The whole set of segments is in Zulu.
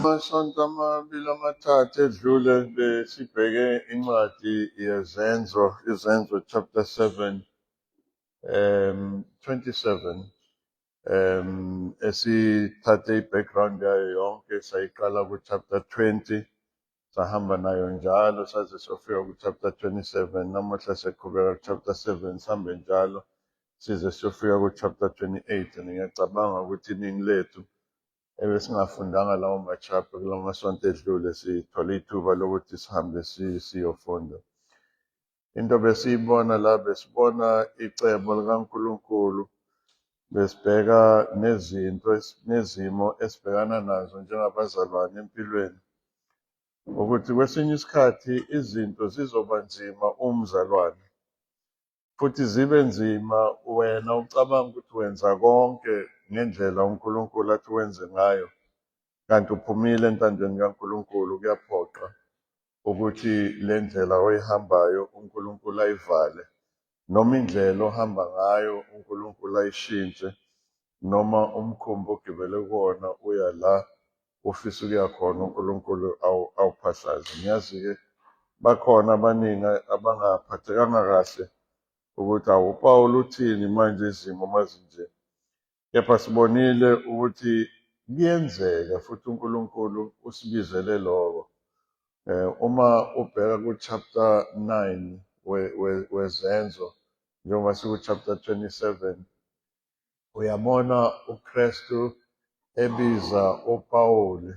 Amasonto amabili amathathu edlule besibheke incwadi yeZenzo, iZenzo chapter 7, 27, esithathe i-background yayo yonke, sayiqala ku-chapter 20, sahamba nayo njalo saze siyofika ku-chapter 27. Namuhla siqhubeka ku-chapter 7, sihambe njalo size siyofika ku-chapter 28. Ngiyacabanga ukuthi iningi lethu ebesingafundanga lawo ma-chapter kula masonto edlule sithole ithuba lokuthi sihambe siyofunda. Into besiyibona la, besibona icebo likaNkulunkulu, besibheka nezinto nezimo esibhekana nazo njengabazalwane empilweni, ukuthi kwesinye isikhathi izinto zizoba nzima umzalwane, futhi zibe nzima wena ucabanga ukuthi wenza konke ngendlela uNkulunkulu athi wenze ngayo, kanti uphumile entandweni kaNkulunkulu. Kuyaphoqa ukuthi le ndlela oyihambayo uNkulunkulu ayivale, noma indlela ohamba ngayo uNkulunkulu ayishintshe, noma umkhumbi ogibele kuwona uya la ufisa ukuya khona uNkulunkulu awuphahlaze. Ngiyazi-ke bakhona abaningi abangaphathekanga kahle ukuthi awu, uPawulu uthini manje izimo mazinje. Kepha sibonile ukuthi kuyenzeka futhi uNkulunkulu usibizele lokho. Uma ubheka ku-chapter 9 weZenzo, njengoba siku-chapter 27, uyabona uKristu ebiza uPawuli,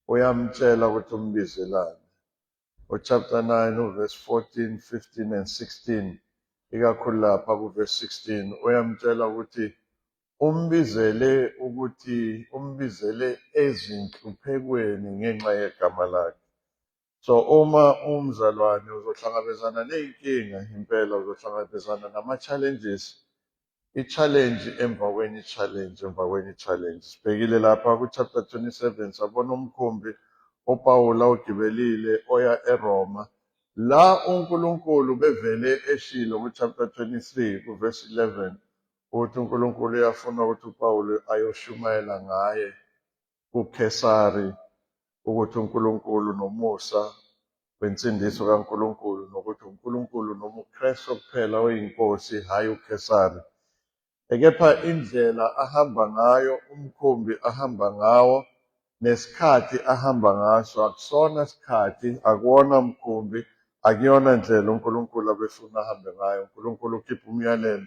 uyamtshela ukuthi umbizelani. U-chapter 9 uverse 14, 15 and 16, ikakhulu lapha kuverse 16, uyamtshela ukuthi umbizele ukuthi umbizele ezinhluphekweni ngenxa yegama lakhe. So uma umzalwane uzohlangabezana ney'nkinga impela, uzohlangabezana nama-challenges, i-challenge emva kwenye i-challenge emva kwenye i-challenge. Sibhekile lapha ku-chapter 27, sabona umkhumbi uPawulu awugibelile oya eRoma, la uNkulunkulu bevele eshilo ku-chapter 23 kuverse 11 ukuthi uNkulunkulu uyafuna ukuthi uPawulu ayoshumayela ngaye kuKhesari, ukuthi uNkulunkulu nomusa wensindiso kaNkulunkulu, nokuthi uNkulunkulu noma uKristu kuphela oyinkosi, hhayi uKhesari. Kepha indlela ahamba ngayo, umkhumbi ahamba ngawo, nesikhathi ahamba ngaso akusona sikhathi, akuwona mkhumbi, akuyona ndlela uNkulunkulu abefuna ahambe ngayo. uNkulunkulu ukhipha umyalelo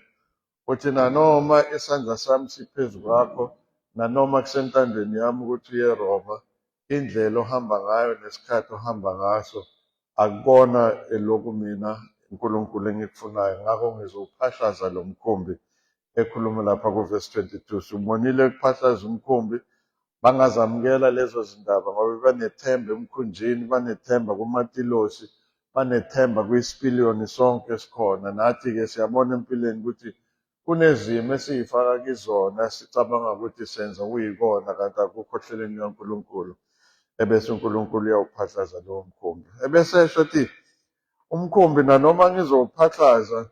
uthi, nanoma isandla sami siphezu kwakho, nanoma kusentandweni yami ukuthi uye eRoma, indlela ohamba ngayo nesikhathi ohamba ngaso akukona lokhu mina uNkulunkulu engikufunayo, ngakho ngizowuphahlaza lo mkhumbi. Ekhuluma lapha kuvesi 22, siwubonile ukuphahlaza umkhumbi. Bangazamukela lezo zindaba ngoba banethemba emkhunjini, banethemba kumatilosi, banethemba kwisipiliyoni sonke esikhona. Nathi-ke siyabona empilweni ukuthi kunezimo esiyifaka kizona sicabanga ukuthi senza okuyikona, kanti akukho ohlelweni lukaNkulunkulu. Ebese uNkulunkulu uyawuphahlaza lowo mkhumbi. Ebese esho ukuthi umkhumbi nanoma ngizowuphahlaza,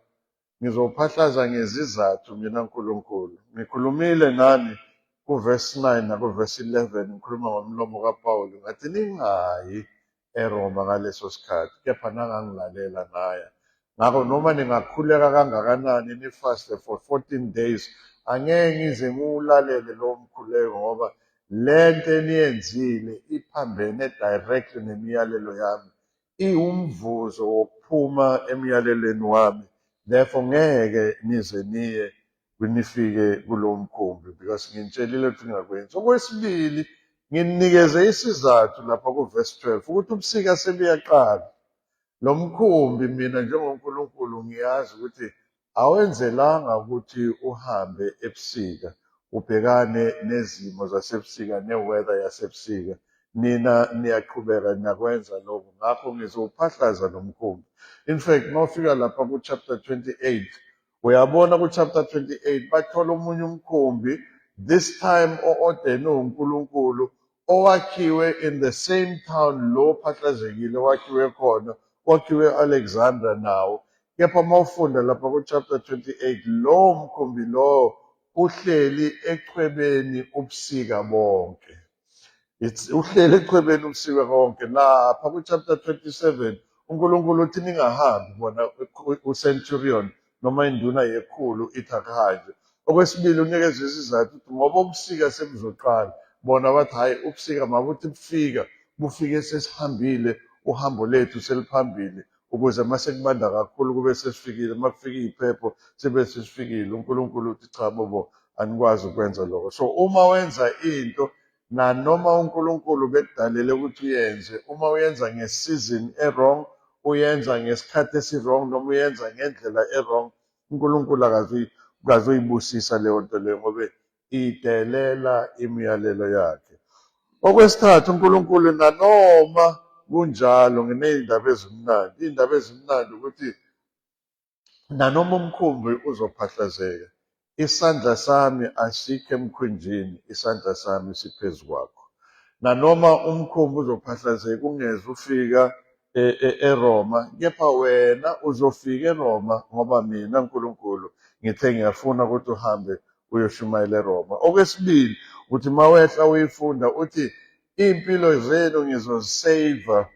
ngizowuphahlaza ngezizathu mina Nkulunkulu. Ngikhulumile nani kuvesi 9 nakuvesi 11, ngikhuluma ngomlomo kaPawulu, ngathi ningayi eRoma ngaleso sikhathi, kepha nangangilalela naya. Ngakho noma ningakhuleka kangakanani, nifaste for 14 days, angeke ngize ngiwulalele lowo mkhuleko, ngoba le nto eniyenzile iphambene directly nemiyalelo yami, iwumvuzo wokuphuma emyalelweni wami, therefore ngeke nize niye nifike kulowo mkhumbi, because nginitshelile ukuthi ningakwenzi. Okwesibili, nginikeze isizathu lapha kuvesi 12 ukuthi ubusika sebuyaqala. Lo mkhumbi mina njengoNkulunkulu ngiyazi ukuthi awenzelanga ukuthi uhambe ebusika, ubhekane nezimo zasebusika ne-weather yasebusika. Nina niyaqhubeka niyakwenza lokho, ngakho ngizowuphahlaza lo mkhumbi. In fact, uma ufika lapha ku-chapter 28, uyabona ku-chapter 28 bathola omunye umkhumbi, this time o-ordainwe uNkulunkulu, owakhiwe in the same town lo phahlazekile wakhiwe khona, wakhiwe Alexandra nawo. Kepha uma ufunda lapha ku-chapter 28, lowo mkhumbi lowo uhleli echwebeni ubusika bonke. It's uhleli echwebeni ubusika konke. Lapha ku-chapter 27 uNkulunkulu uthi ningahambi bona uCenturion noma induna yekhulu ithi akuhanjwe. Okwesibili unikeza isizathu ukuthi ngoba ubusika sebuzoqala. Bona bathi hhayi ubusika mabuthi bufika bufike sesihambile uhambo lethu seliphambili ukuze uma sekubanda kakhulu kube sesifikile, uma kufika iy'phepho sibe sesifikile. UNkulunkulu uthi cha bobo anikwazi ukwenza lokho. So uma wenza into nanoma uNkulunkulu bekudalele ukuthi uyenze, uma uyenza nge-season e-wrong, uyenza ngesikhathi esi-wrong noma uyenza ngendlela e-wrong, uNkulunkulu akazuyibusisa leyo nto leyo ngoba idelela imiyalelo yakhe. Okwesithathu, uNkulunkulu nanoma kunjalo nginey'ndaba ezimnandi. Iy'ndaba ezimnandi ukuthi nanoma umkhumbi uzophahlazeka, isandla sami asikho emkhunjini, isandla sami siphezu kwakho. Nanoma umkhumbi uzophahlazeka ungeze ufika eRoma, kepha wena uzofika eRoma ngoba mina Nkulunkulu ngithe ngiyafuna ukuthi uhambe uyoshumayela eRoma. Okwesibili, uthi mawehla uyifunda uthi iy'mpilo zenu ngizoziseyiva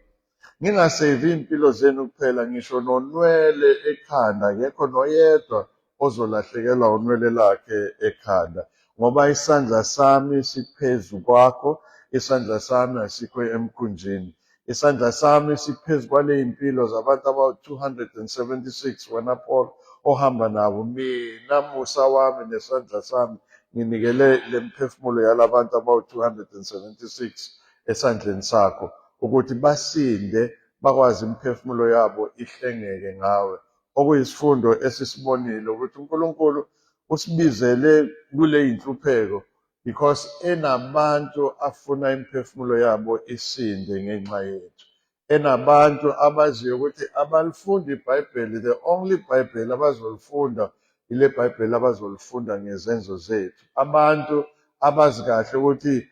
ngingaseyivi iy'mpilo zenu kuphela ngisho nonwele ekhanda akekho noyedwa ozolahlekelwa unwele lakhe ekhanda ngoba isandla sami siphezu kwakho isandla sami asikho emkhunjini isandla sami siphezu kwaley'mpilo zabantu abawu-276 wena Paul ohamba nabo mina musa wami nesandla sami nginikele le mphefumulo yalabantu abawu-276 esandleni sakho ukuthi basinde bakwazi imiphefumulo yabo ihlengeke ngawe okuyisifundo esisibonile ukuthi uNkulunkulu usibizele kule yinhlupheko because enabantu afuna imiphefumulo yabo isinde ngenxa yethu enabantu abaziyo ukuthi abalifundi iBhayibheli the only Bhayibheli abazolifunda ile Bhayibheli abazolifunda ngezenzo zethu abantu abazi kahle ukuthi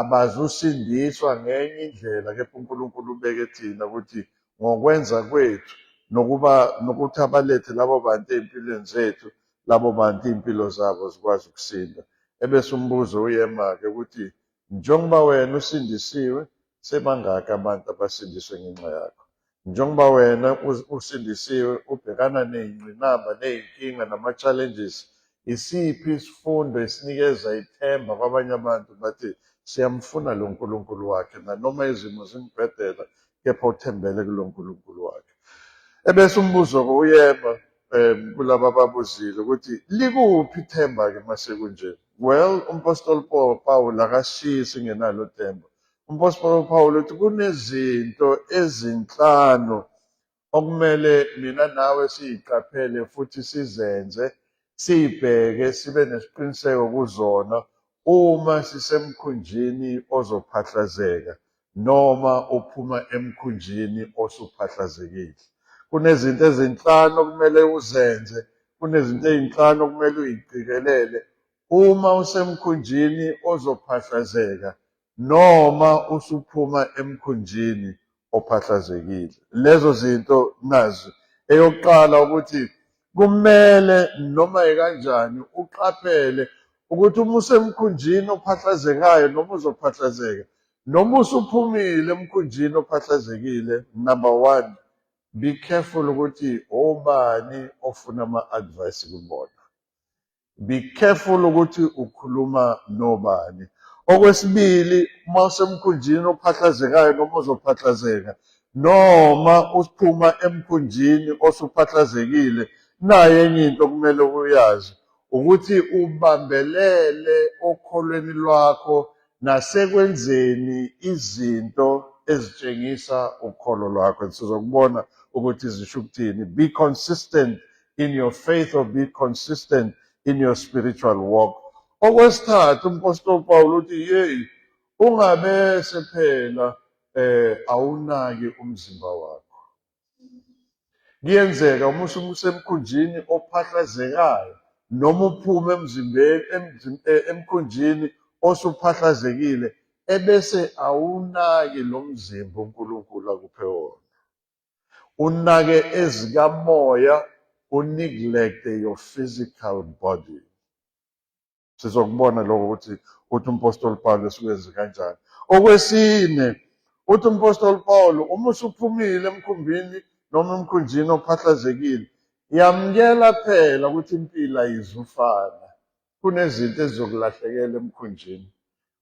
abazusindiswa ngenye indlela kepha uNkulunkulu ubeke thina ukuthi ngokwenza kwethu nokuba nokuthi abalethe labo bantu ey'mpilweni zethu labo bantu iy'mpilo zabo zikwazi ukusinda ebese umbuzo uyema-ke ukuthi njengoba wena usindisiwe sebangaki abantu abasindiswe ngenxa yakho njengoba wena usindisiwe ubhekana ney'ngqinamba ney'nkinga nama-challenges isiphi isifundo esinikeza ithemba kwabanye abantu bathi siyamfuna lo nkulunkulu wakhe nanoma izimo zimbhedela kepha uthembele kulo nkulunkulu wakhe ebese umbuzo-ke uyema kulaba ababuzile ukuthi likuphi ithemba-ke mase kunje well umpostoli Paul akashiyi singenalo themba umpostoli Paul uthi kunezinto ezinhlanu okumele mina nawe siyiqaphele futhi sizenze siyibheke sibe nesiqiniseko kuzona uma sisemkhunjini ozophahlazeka noma uphuma emkhunjini osuphahlazekile. Kunezinto ezinhlanu okumele uzenze, kunezinto ey'nhlanu okumele uy'qikelele uma usemkhunjini ozophahlazeka noma usuphuma emkhunjini ophahlazekile. Lezo zinto nazi. Eyokuqala ukuthi kumele noma yikanjani uqaphele ukuthi uma usemkhunjini ophahlazekayo noma uzophahlazeka noma usuphumile emkhunjini ophahlazekile, number one, be careful ukuthi obani ofuna ama-advice kubona. Be careful ukuthi ukhuluma nobani. Okwesibili, uma usemkhunjini ophahlazekayo noma uzophahlazeka noma uphuma emkhunjini osuphahlazekile, nayo enye into okumele uyazi ukuthi ubambelele okholweni lwakho nasekwenzeni izinto ezitshengisa ukholo lwakho. Sizokubona ukuthi zisho ukuthini. Be consistent in your faith or be consistent in your spiritual walk. Okwesithathu umpostoli Paul uthi hey ungabese phela awunaki umzimba wakho. Kuyenzeka uma usemkhunjini ophahlazekayo noma uphume emzimbeni emkhunjini osuphahlazekile ebese awunaki lo mzimba uNkulunkulu akuphe wona. Unake ezikamoya uneglect your physical body. Sizokubona lokho ukuthi uthi umpostoli Pawulos ukwenze kanjani. Okwesine, uthi umpostoli Paul, uma usuphumile emkhumbini noma emkhunjini ophahlazekile, yamukela phela ukuthi impilo ayizufana. Kunezinto ezizokulahlekela emkhunjini,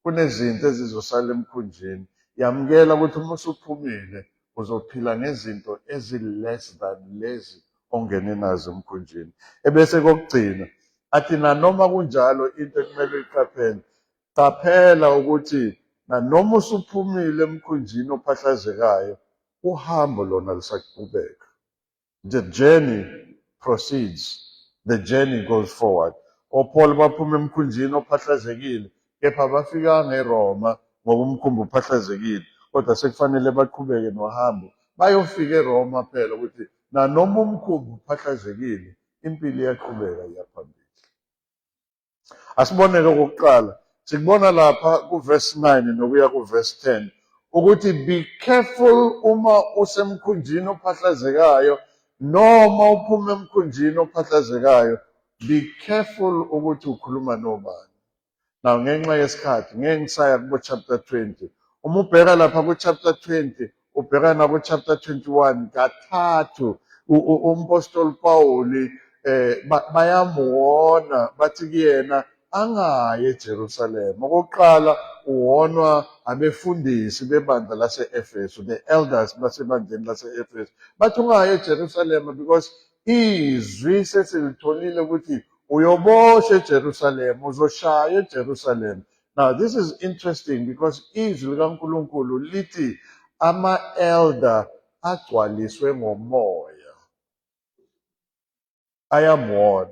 kunezinto ezizosala emkhunjini. Yamukela ukuthi uma usuphumile uzophila ngezinto ezi-less than lezi ongene nazo emkhunjini. Ebese kokugcina athi nanoma kunjalo, into ekumele uyiqaphele, qaphela ukuthi nanoma usuphumile emkhunjini ophahlazekayo, uhambo lona lusaqhubeka. The journey proceeds, the journey goes forward. OPaul baphuma emkhunjini ophahlazekile, kepha bafikanga eRoma ngoba umkhumbi uphahlazekile, kodwa sekufanele baqhubeke nohambo bayofika eRoma phela, ukuthi nanoma umkhumbi uphahlazekile, impilo iyaqhubeka, iyaphambili. Asiboneke okokuqala, sikubona lapha kuverse 9 nokuya kuverse 10, ukuthi be careful uma usemkhunjini ophahlazekayo noma uphuma emkhunjini ophahlazekayo. Be careful ukuthi ukhuluma nobani. Now, ngenxa yesikhathi ngeke ngisaya kubo chapter 20. Uma ubheka lapha ku chapter 20, ubheka naku chapter 21, kathathu umpostoli Pawuli bayamuwona, bathi kuyena angayi eJerusalem. Okokuqala uwonwa abefundisi bebandla lase-Efesu, the elders basebandleni lase-Efesu, bathi ungayi eJerusalem because izwi sesilitholile ukuthi uyoboshwa eJerusalem, uzoshaya eJerusalem. Now this is interesting because izwi likaNkulunkulu lithi ama-elder agcwaliswe ngomoya ayamwona.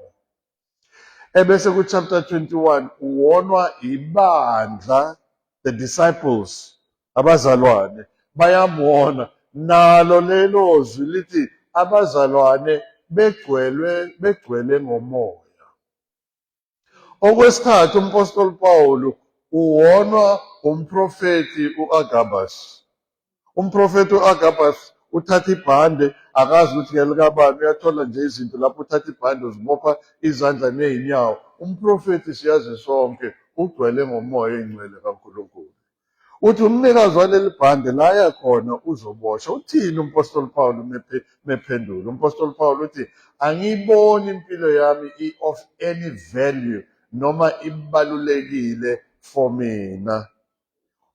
Ebese ku-chapter 21 uwonwa ibandla, the disciples, abazalwane bayamwona. Nalo lelo zwi lithi abazalwane begcwele ngomoya. Okwesithathu, umpostoli Paul uwonwa umprofeti uAgabus. Umprofeti uAgabus uthatha ibhande, akazi ukuthi ngelikabani, uyathola nje izinto lapho, uthatha ibhande, uzibopha izandla nezinyawo. Umprofeti, siyazi sonke, ugcwele ngomoya oyingcwele kaNkulunkulu. Uthi umnikazi waleli bhande la yakhona uzoboshwa. Uthini umpostoli Paul mephendula? Umpostoli Paul uthi, angiyiboni impilo yami i-of any value noma ibalulekile for mina.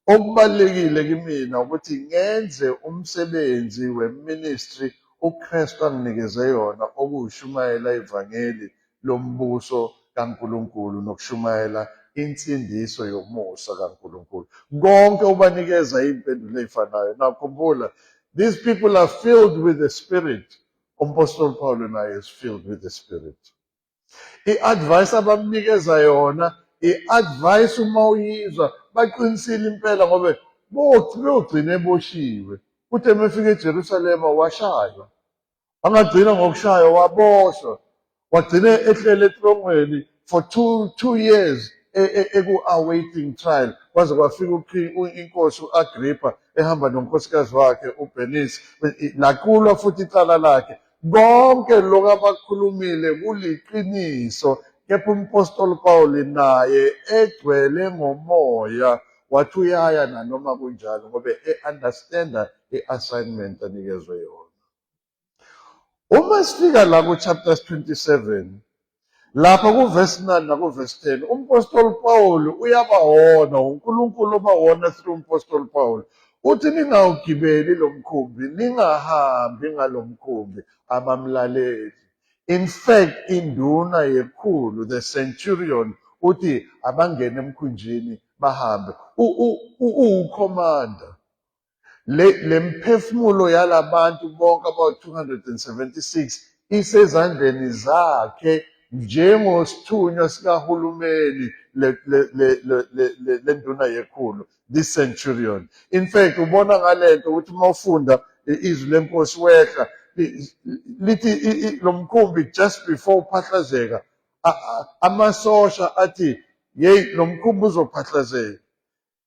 Okubalulekile kimina ukuthi ngenze umsebenzi weministry uKristu anginikeze yona, okuwushumayela ivangeli lombuso kaNkulunkulu nokushumayela insindiso yomusa kaNkulunkulu. Konke ubanikeza iy'mpendulo ey'fanayo. Now khumbula, these people are filled with the Spirit. Umpostoli Paul naye is filled with the Spirit. I-advice abamnikeza yona, i-advice uma uyizwa, baqinisile impela, ngoba beyogcina eboshiwe. Uthe uma efika eJerusalema washaywa, angagcina ngokushaywa, waboshwa, wagcina ehlele etrongweni for 2 years eku-awaiting trial, kwaze kwafika inkosi u-Agrippa ehamba nonkosikazi wakhe uBernice, laqulwa futhi icala lakhe. Konke lokhu abakhulumile kuliqiniso, kepha umpostoli Paul naye egcwele ngomoya wathi uyaya nanoma kunjalo, ngoba e-understanda i-assignment anikezwe yona. Uma sifika la ku-chapter 27, lapha kuverse 9 nakuverse 10, umpostoli Paul uyabawona, uNkulunkulu obawona through umpostoli Paul. Uthi ningawugibeli lo mkhumbi, ningahambi ngalo mkhumbi. Abamlaleli. In fact, induna yekhulu, the centurion, uthi abangene emkhunjini bahambe. Uwucommander. Le mphefumulo yalabantu bonke abawu-276 isezandleni zakhe njengosithunywa sikahulumeni, le nduna yekhulu, this centurion. In fact, ubona ngalento ukuthi uma ufunda izwi lenkosi wehla lithi lo mkhumbi just before uphahlazeka, amasosha athi, "Yeyi, lo mkhumbi uzophahlazeka,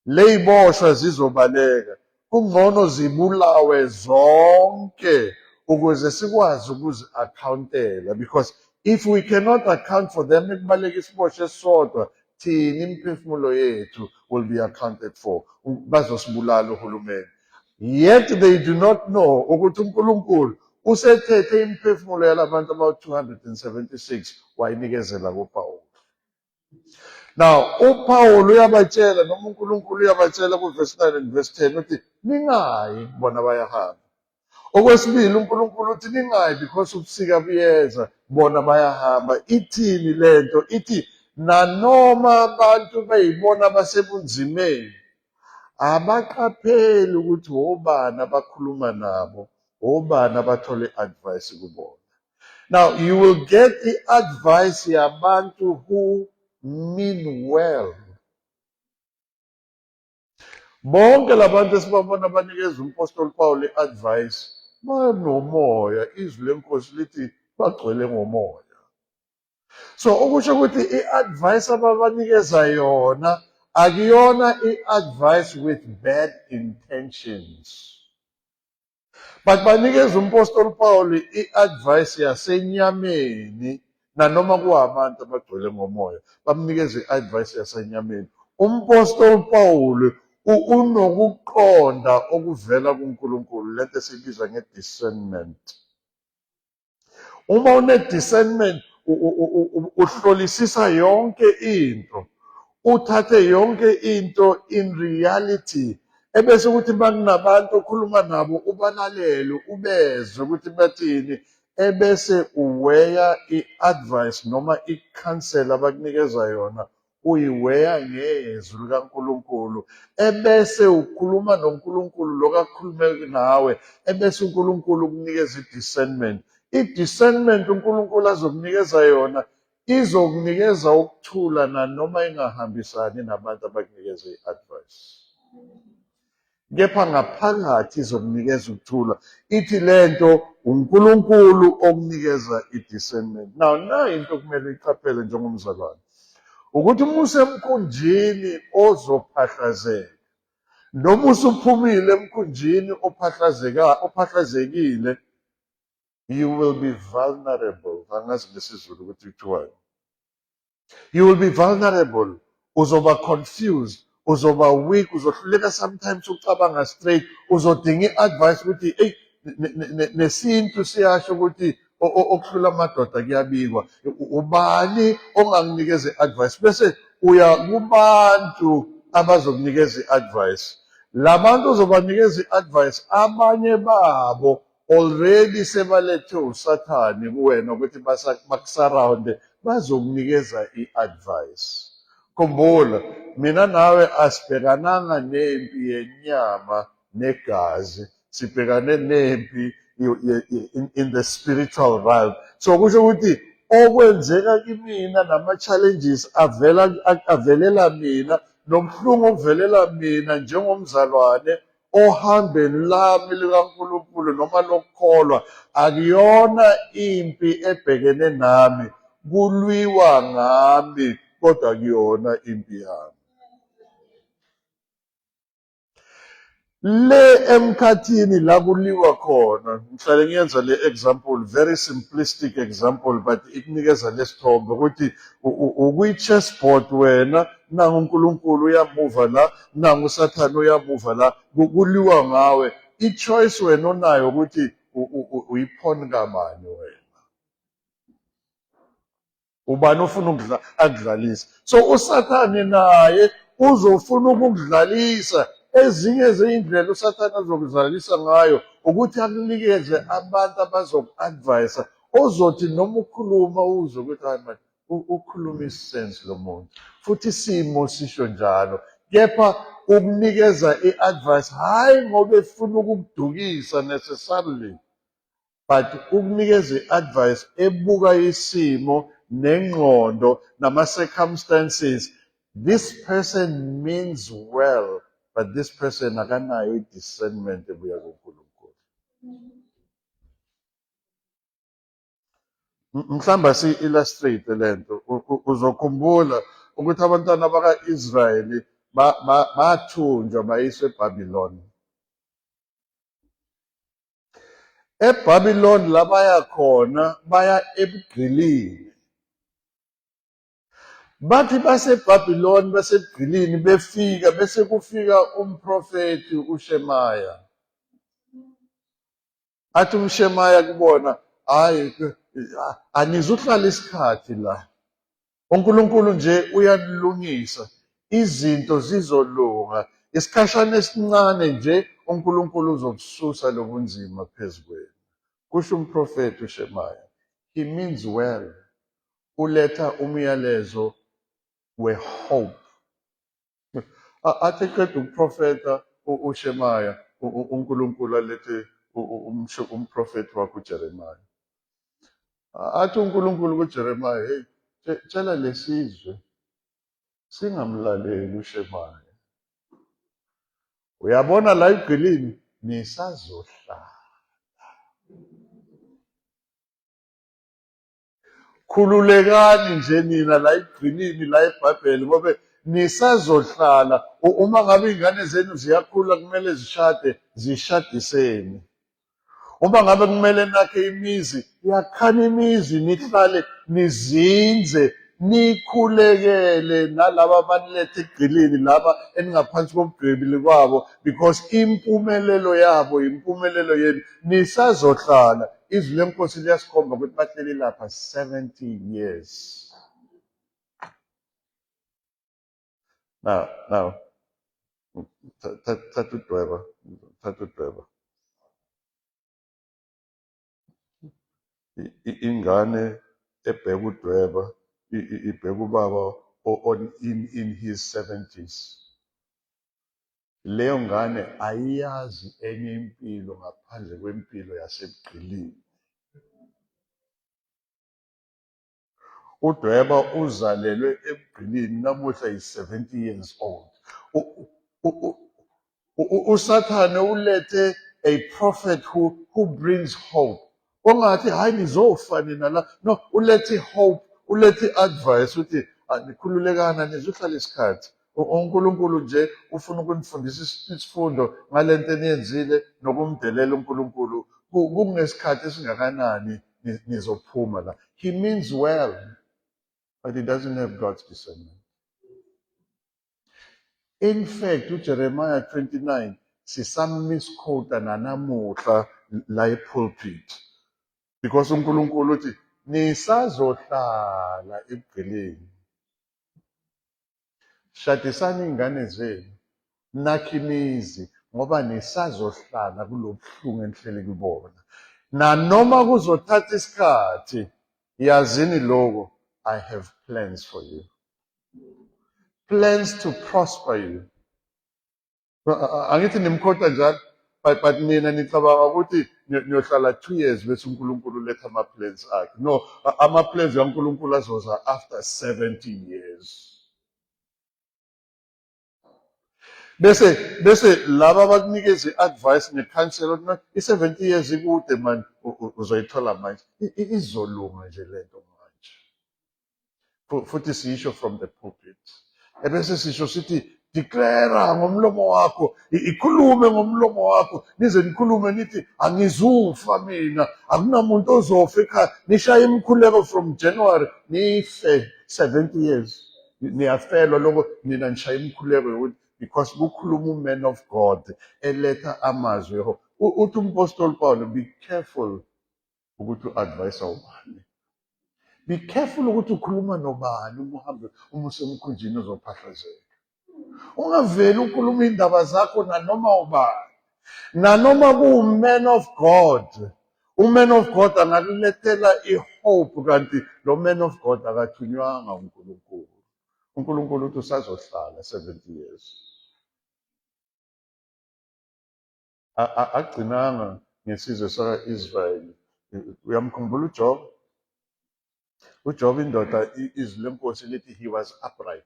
leyiboshwa zizobaleka, kungcono zibulawe zonke ukuze sikwazi ukuzi-accountela, because if we cannot account for them, ekubaleka isiboshwa esisodwa, Thina imiphefumulo yethu will be accounted for. Bazosibulala uhulumeni. Yet they do not know ukuthi uNkulunkulu usethethe imiphefumulo yalabantu abawu-276 wayinikezela kuPawulu. Now uPawulu uyabatshela noma uNkulunkulu uyabatshela kuvesi 9 and verse 10 uthi ningayi, bona bayahamba. Okwesibili, uNkulunkulu uthi ningayi because ubusika buyeza, bona bayahamba. Ithini lento? Ithi nanoma abantu beyibona basebunzimeni, abaqapheli ukuthi obani abakhuluma nabo, obani abathole advice kubona. Now you will get the advice yabantu who mean well. Bonke labantu esibabona banikeza umpostoli Paul i-advice banomoya, izwi lenkosi lithi bagcwele ngomoya. So okusho ukuthi i-advice ababanikeza yona akuyona i-advice with bad intentions. But banikeza umpostoli Paul i-advice yasenyameni nanoma kuwabantu abagcwele ngomoya, bamnikeza i-advice yasenyameni. Umpostoli Paul unokuqonda okuvela kuNkulunkulu, lento esiyibiza nge-discernment. Uma une-discernment uhlolisisa yonke into, uthathe yonke into in reality, ebese ukuthi makunabantu okhuluma nabo ubalalele, ubezwe ukuthi bathini, ebese uweya i-advice noma i-counsel abakunikeza yona, uyiweya ngezwi likaNkulunkulu, ebese ukhuluma noNkulunkulu lokho akukhulume nawe, ebese uNkulunkulu ukunikeza i-discernment. I-discernment uNkulunkulu azokunikeza yona izokunikeza ukuthula nanoma ingahambisani nabantu abakunikeza i-advice. Kepha ngaphakathi izokunikeza ukuthula. Ithi lento uNkulunkulu okunikeza i-discernment. Now nayi into okumele uyiqaphele njengomzalwane, ukuthi uma usemkhunjini ozophahlazeka, noma usuphumile emkhunjini ophahlazeka ophahlazekile, you will be vulnerable. Angazi ngesiZulu ukuthi kuthiwani. You will be vulnerable, uzoba confused, uzoba weak, uzohluleka sometimes ucabanga straight, uzodinga i-advice ukuthi eyi, nesintu siyasho ukuthi okuhlula amadoda kuyabikwa. Ubani onganginikeza i-advice? Bese uya kubantu abazokunikeza i-advice. Labantu ozobanikeza i-advice, abanye babo already sebalethe uSathane kuwena ukuthi bakusurrounde, bazokunikeza i-advice. Khumbula, mina nawe asibhekananga nempi yenyama negazi, sibhekane nempi in the spiritual realm. So kusho ukuthi okwenzeka kimina nama-challenges avela avelela mina nobuhlungu obuvelela mina njengomzalwane ohambeni lami likaNkulunkulu noma lokukholwa, akuyona impi ebhekene nami, kulwiwa ngami, kodwa kuyona impi yami. Le emkhathini la kuliwa khona, ngihlale ngiyenza le example, very simplistic example, but ikunikeza lesithombe ukuthi ukwi-chessboard wena, nangu uNkulunkulu uyamuva la, nangu uSathane uyamuva la, kuliwa ngawe. I-choice wena onayo ukuthi uyiphoni kabani wena. Ubani ofuna ukudla akudlalisa. So uSathane naye uzofuna ukukudlalisa. Ezinye zeyindlela uSathane azokudlalisa ngayo ukuthi akunikeze abantu abazoku-advise, ozothi noma ukhuluma uzwe ukuthi hayi man, ukhuluma isense lo muntu, futhi isimo sisho njalo, kepha ukunikeza i-advice hhayi ngoba efuna ukukudukisa necessarily, but ukunikeza i-advice ebuka isimo nengqondo nama-circumstances. This person means well, but this person akanayo i-discernment ebuya kuNkulunkulu. Mhlawumbe asi-illustrate lento. Uzokhumbula ukuthi abantwana baka-Israyeli bathunjwa bayiswa eBabylon. EBabylon la baya khona, baya ebugqilini. Bathi baseBhabhiloni basebugqilini befika bese kufika umprofethi uShemaya. Athi uShemaya kubona, hayi anizuhlala isikhathi la. UNkulunkulu nje uyanilungisa, izinto zizolunga. Isikhashana esincane nje uNkulunkulu uzokususa lobunzima phezu kwenu. Kusho umprofethi uShemaya. He means well. Uletha umyalezo we-hope. Athi eqeda ukuprofetha uShemaya, uNkulunkulu alethe umprofethi wakhe uJeremiya. Athi uNkulunkulu kuJeremiya, hey, tshela lesizwe singamlaleli uShemaya. Uyabona la egqilini nisazohlala. Khululekani nje nina la ekugcineni la eBhayibheli ngoba nisazohlala. Uma ngabe iy'ngane zenu ziyakhula kumele zishade, zishadiseni. Uma ngabe kumele nakhe imizi, yakhani imizi nihlale nizinze nikhulekele nalaba abanilethe ekugqilini laba eningaphansi kobugqibili kwabo because impumelelo yabo impumelelo yenu nisazohlala. Izwi leNkosi liyasikhomba ukuthi bahleli lapha 70 years. Now, now, thatha udweba, thatha udweba. Ingane ebheka udweba, ibheka ubaba on in his 70s. Leyo ngane ayiyazi enye impilo ngaphandle kwempilo yasebugqilini. Udweba uzalelwe ebugqilini namuhla is 70 years old. USathane ulethe a prophet who brings hope. Ongathi hayi nizofa nina la. No, ulethe hope, ulethe advice uthi nikhululekana nizohlala isikhathi. UNkulunkulu nje ufuna ukunifundisa isifundo ngalento eniyenzile nokumdelela uNkulunkulu. Kungesikhathi esingakanani nizophuma la. He means well, but he doesn't have God's discernment. In fact, uJeremiah 29 sisamisquota nanamuhla la epulpit. Because uNkulunkulu uthi nisazohlala ebugqilini. Shadisani iy'ngane zenu, nakhe imizi ngoba nisazohlala kulobuhlungu enihleli kubona. Nanoma kuzothatha isikhathi, yazini lokhu, I have plans for you. Plans to prosper you. Angithi nimkhotha njalo but nina nicabanga ukuthi niyohlala 2 years bese uNkulunkulu uletha ama-plans akhe. No, ama-plans kaNkulunkulu azoza after 70 years. Bese laba abakunikeza i-advice ne-counsel ukuthi i-70 years ikude man, uzoyithola manje. Izolunga nje lento manje. Futhi siyisho from the pulpit. Ebese sisho sithi declare ngomlomo wakho, ikhulume ngomlomo wakho, nize nikhulume nithi angizufa mina, akunamuntu ozofa ekhaya. Nishaye imikhuleko from January nife 70 years. Niyafelwa lokho nina nishaya imikhuleko yokuthi because kukhuluma uman of God eletha amazwi. Uthi umpostoli Paul, be careful ukuthi u-advise ubani. Be careful ukuthi ukhuluma nobani uma uhambe uma usemkhunjini uzophahlazeka. Ungaveli ukhuluma indaba zakho nanoma ubani. Nanoma kuwu-man of God. U-man of God angakulethela i-hope kanti lo man of God akathunywanga uNkulunkulu. uNkulunkulu uthi usazohlala 70 years. Agcinanga ngesizwe saka-Israyeli. Uyamkhumbula uJob? UJob indoda izwi lenkosi lithi he was upright.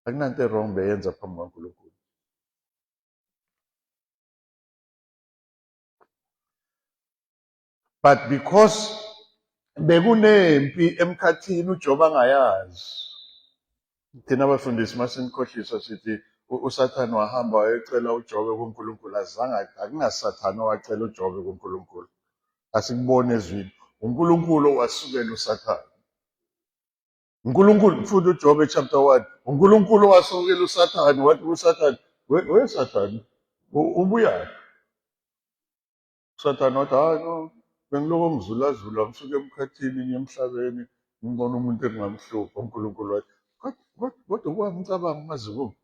Akunanto e-wrong beyenza phambi kwaNkulunkulu. But because bekunempi emkhathini uJob angayazi. Thina abafundisi masinikhohlisa sithi uSathane wahamba wayocela uJobe kuNkulunkulu, azange akunaSathane owacela uJobe kuNkulunkulu. Asikuboni ezwini. uNkulunkulu owasukela uSathane. uNkulunkulu, mfunda uJobe chapter 1, uNkulunkulu wasukela uSathane wathi kuSathane, we Sathane, ubuyaphi? USathane wathi, hhayi no, bengiloko ngizulazula ngisuke emkhathini ngiye emhlabeni ngibona umuntu engingamhlupha. UNkulunkulu wathi, kodwa kwamcabanga uMazibuko.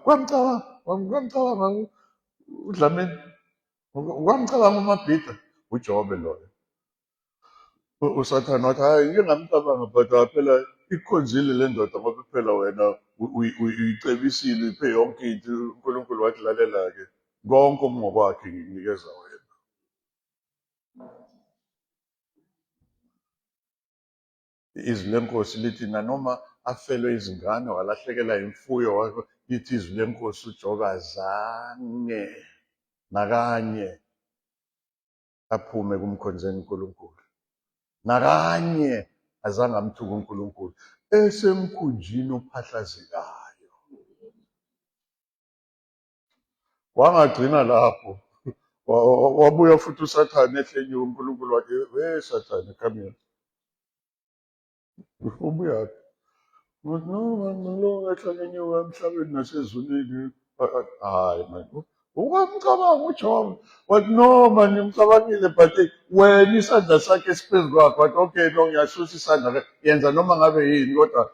Kwamcabanga, kwamcabanga uDlamini, kwamcabanga uMabhida, uJobe loyo. USathane wathi, hhayi ngike ngamcabanga but phela ikukhonzile le ndoda ngoba phela wena uyicebisile, uyiphe yonke into. UNkulunkulu wathi, lalela-ke, konke okungokwakhe ngikunikeza wena. Izwi lenkosi lithi nanoma afelwe izingane walahlekela imfuyo, lithi izwi lenkosi uJobe azange nakanye aphume kumkhonzeni uNkulunkulu. Nakanye azange amthuke uNkulunkulu esemkhunjini ophahlazekayo. Wangagcina lapho, wabuya futhi uSathane ehlenyuka, uNkulunkulu wathi, we Sathane, come here. Ubuyaphi? Ngathi, no man, ngilokhu ngehla ngenyuka emhlabeni nasezulwini. Hayi man, ungamcabanga uJobe. Wathi, no man, ngimcabangile but wena isandla sakhe siphezu kwakho. Wathi, okay, no, ngiyasusa isandla. Yenza noma ngabe yini kodwa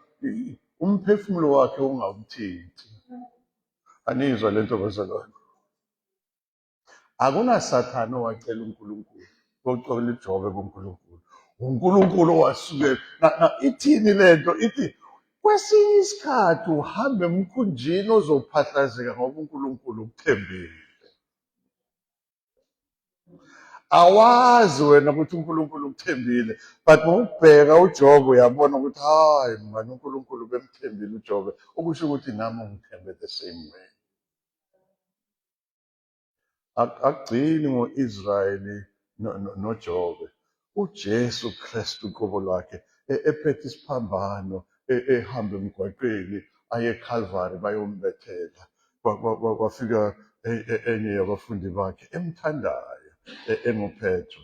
umphefumulo wakhe ungawuthinti. Aniyizwa le nto bazalwane. Akunasathane owacela uNkulunkulu, ocela uJobe kuNkulunkulu. UNkulunkulu owasukela. Na, ithini lento? Ithi kwesinye isikhathi uhamba emkhunjini ozophahlazeka ngoba uNkulunkulu ukuthembile. Awazi wena ukuthi uNkulunkulu ukuthembile, but ngokubheka uJobe uyabona ukuthi hayi mngani, uNkulunkulu bemthembile uJobe, okusho ukuthi nami ungithembe the same way. Akugcini ngo-Israyeli noJobe. UJesu Kristu uqobo lwakhe ephethe isiphambano ehamba emgwaqeni aye eCalvary bayombethela. Kwafika enye yabafundi bakhe emthandayo enguPetru.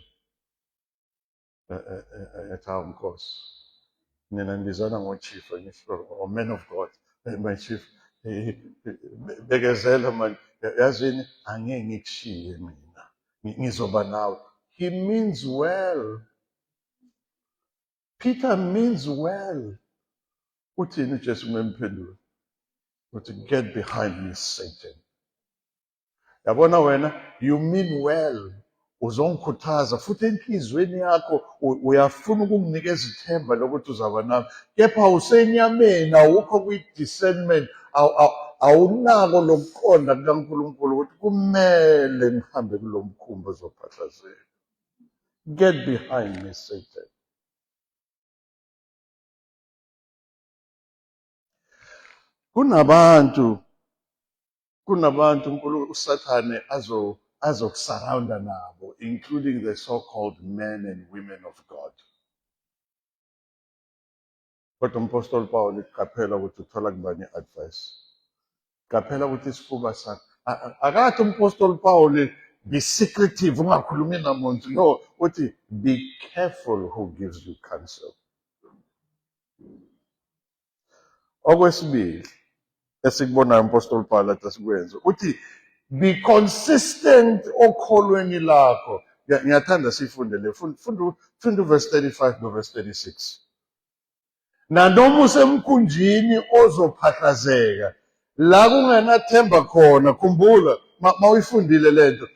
Ethi, hawu Nkosi, nina nibizana ngo-chief or man of God, my chief, bekezela mani, yazini angeke ngikushiye mina, ngizoba nawe. He means well. Peter means well. Uthini uJesu kumemphendula? Uthi, get behind me, Satan. Yabona wena, you mean well, uzongikhuthaza futhi enhliziyweni yakho uyafuna ukunginikeza ithemba lokuthi uzaba nami, kepha usenyameni, awukho kwi-discernment, awunako lokuqonda kukaNkulunkulu ukuthi kumele ngihambe kulo mkhumbi ozophahlazeka. Get behind me, Satan. Kunabantu Kunabantu uNkulunkulu uSathane azo azokusurrounda nabo, including the so-called men and women of God. Kodwa umpostoli Paul qaphela ukuthi uthola kubani i-advice. Qaphela ukuthi isifuba sakho akathi umpostoli Paul be secretive, ungakhulumi namuntu. No, uthi be careful who gives you counsel. Okwesibili esikubonayo umpostoli Paul athi asikwenze, uthi be consistent okholweni lakho. Ngiyathanda sifunde le, funda uverse 35 noverse 36. Nanoma usemkhunjini ozophahlazeka, la kungenathemba khona, khumbula mawuyifundile lento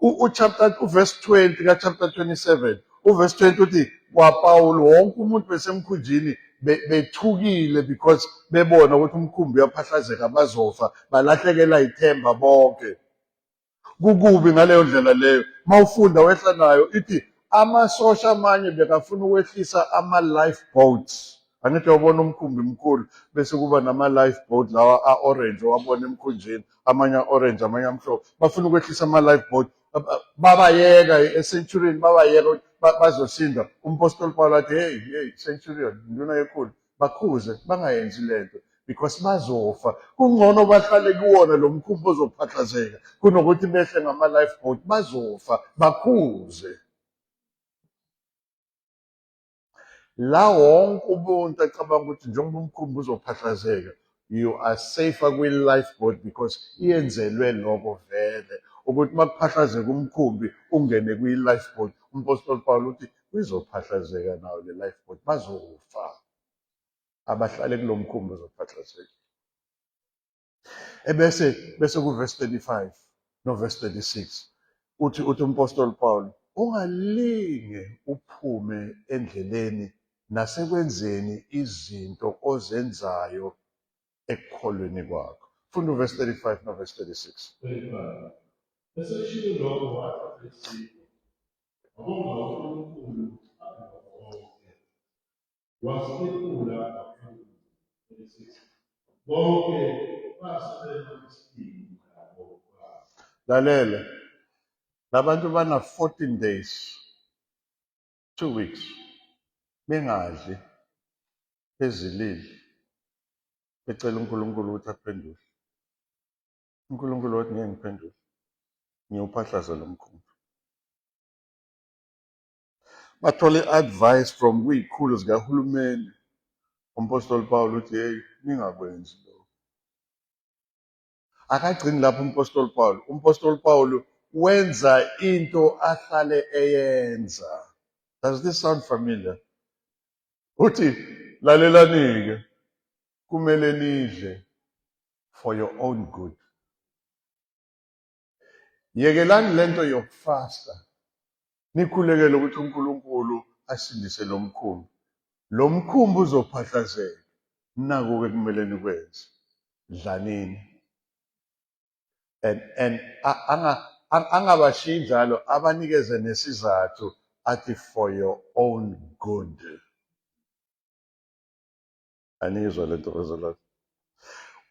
uchapter uverse 20 ka-chapter 27, uverse 20 uthi kwaPawulu wonke umuntu besemkhunjini bethukile because bebona ukuthi umkhumbi uyaphahlazeka, bazofa, balahlekela ithemba bonke. Kukubi ngaleyo ndlela leyo. Mawufunda wehla nayo ithi amasosha amanye bekafuna ukwehlisa ama-life boats. Angithi uyawubona umkhumbi mkhulu bese kuba nama-life boat lawa a-orange owabona emkhunjini, amanye a-orange amanye amhlophe. Bafuna ukwehlisa ama-life boat, babayeka e-centurion, babayeka ukuthi bazosinda. Umpostoli Paul athi, hey hey centurion, nduna yekhulu, bakhuze bangayenzi lento because bazofa. Kungcono bahlale kuwona lo mkhumbi ozophahlazeka kunokuthi behle ngama-life boat, bazofa. Bakhuze. La wonke umuntu acabanga ukuthi njengoba umkhumbi uzophahlazeka, you are safer kwi-lifeboat because iyenzelwe lokho vele ukuthi uma kuphahlazeka umkhumbi ungene kwi-lifeboat. Umpostoli Paul uthi izophahlazeka nayo le lifeboat, bazofa abahlale kulo mkhumbi ozophahlazeka. Ebese bese ku-verse 35 no-verse 36 uthi umpostoli Paul, ungalinge uphume endleleni nasekwenzeni izinto ozenzayo ekukholweni kwakho. Funda uverse 35 no-verse 36. 35. Eseshilo lokho wathatha isinkwa, wabonga uNkulunkulu phambi kwabo bonke. Wasihlephula waphendula. 36. Bonke base bema isibindi nabo bazi. Lalela, labantu bana 14 days, 2 weeks, bengadli, bezilile, becela uNkulunkulu ukuthi aphendule. uNkulunkulu wathi ngeke ngiphendule, ngiyophahlaza lo mkhumbi. Bathole i-advice from kwizikhulu zikahulumeni. Umpostoli Paul uthi, hey, ningakwenzi lokho. Akagcini lapho umpostoli Paul. Umpostoli Paul wenza into ahlale eyenza. Does this sound familiar? Uthi, lalelani-ke, kumele nidle for your own good. Yekelani lento yokufasta. Nikhulekele ukuthi uNkulunkulu asindise lo mkhumbi. Lo mkhumbi uzophahlazeka. Naku-ke kumele nikwenze. Dlanini. And angabashiyi njalo, abanikeze nesizathu athi for your own good. Anizwa lento bazalwane.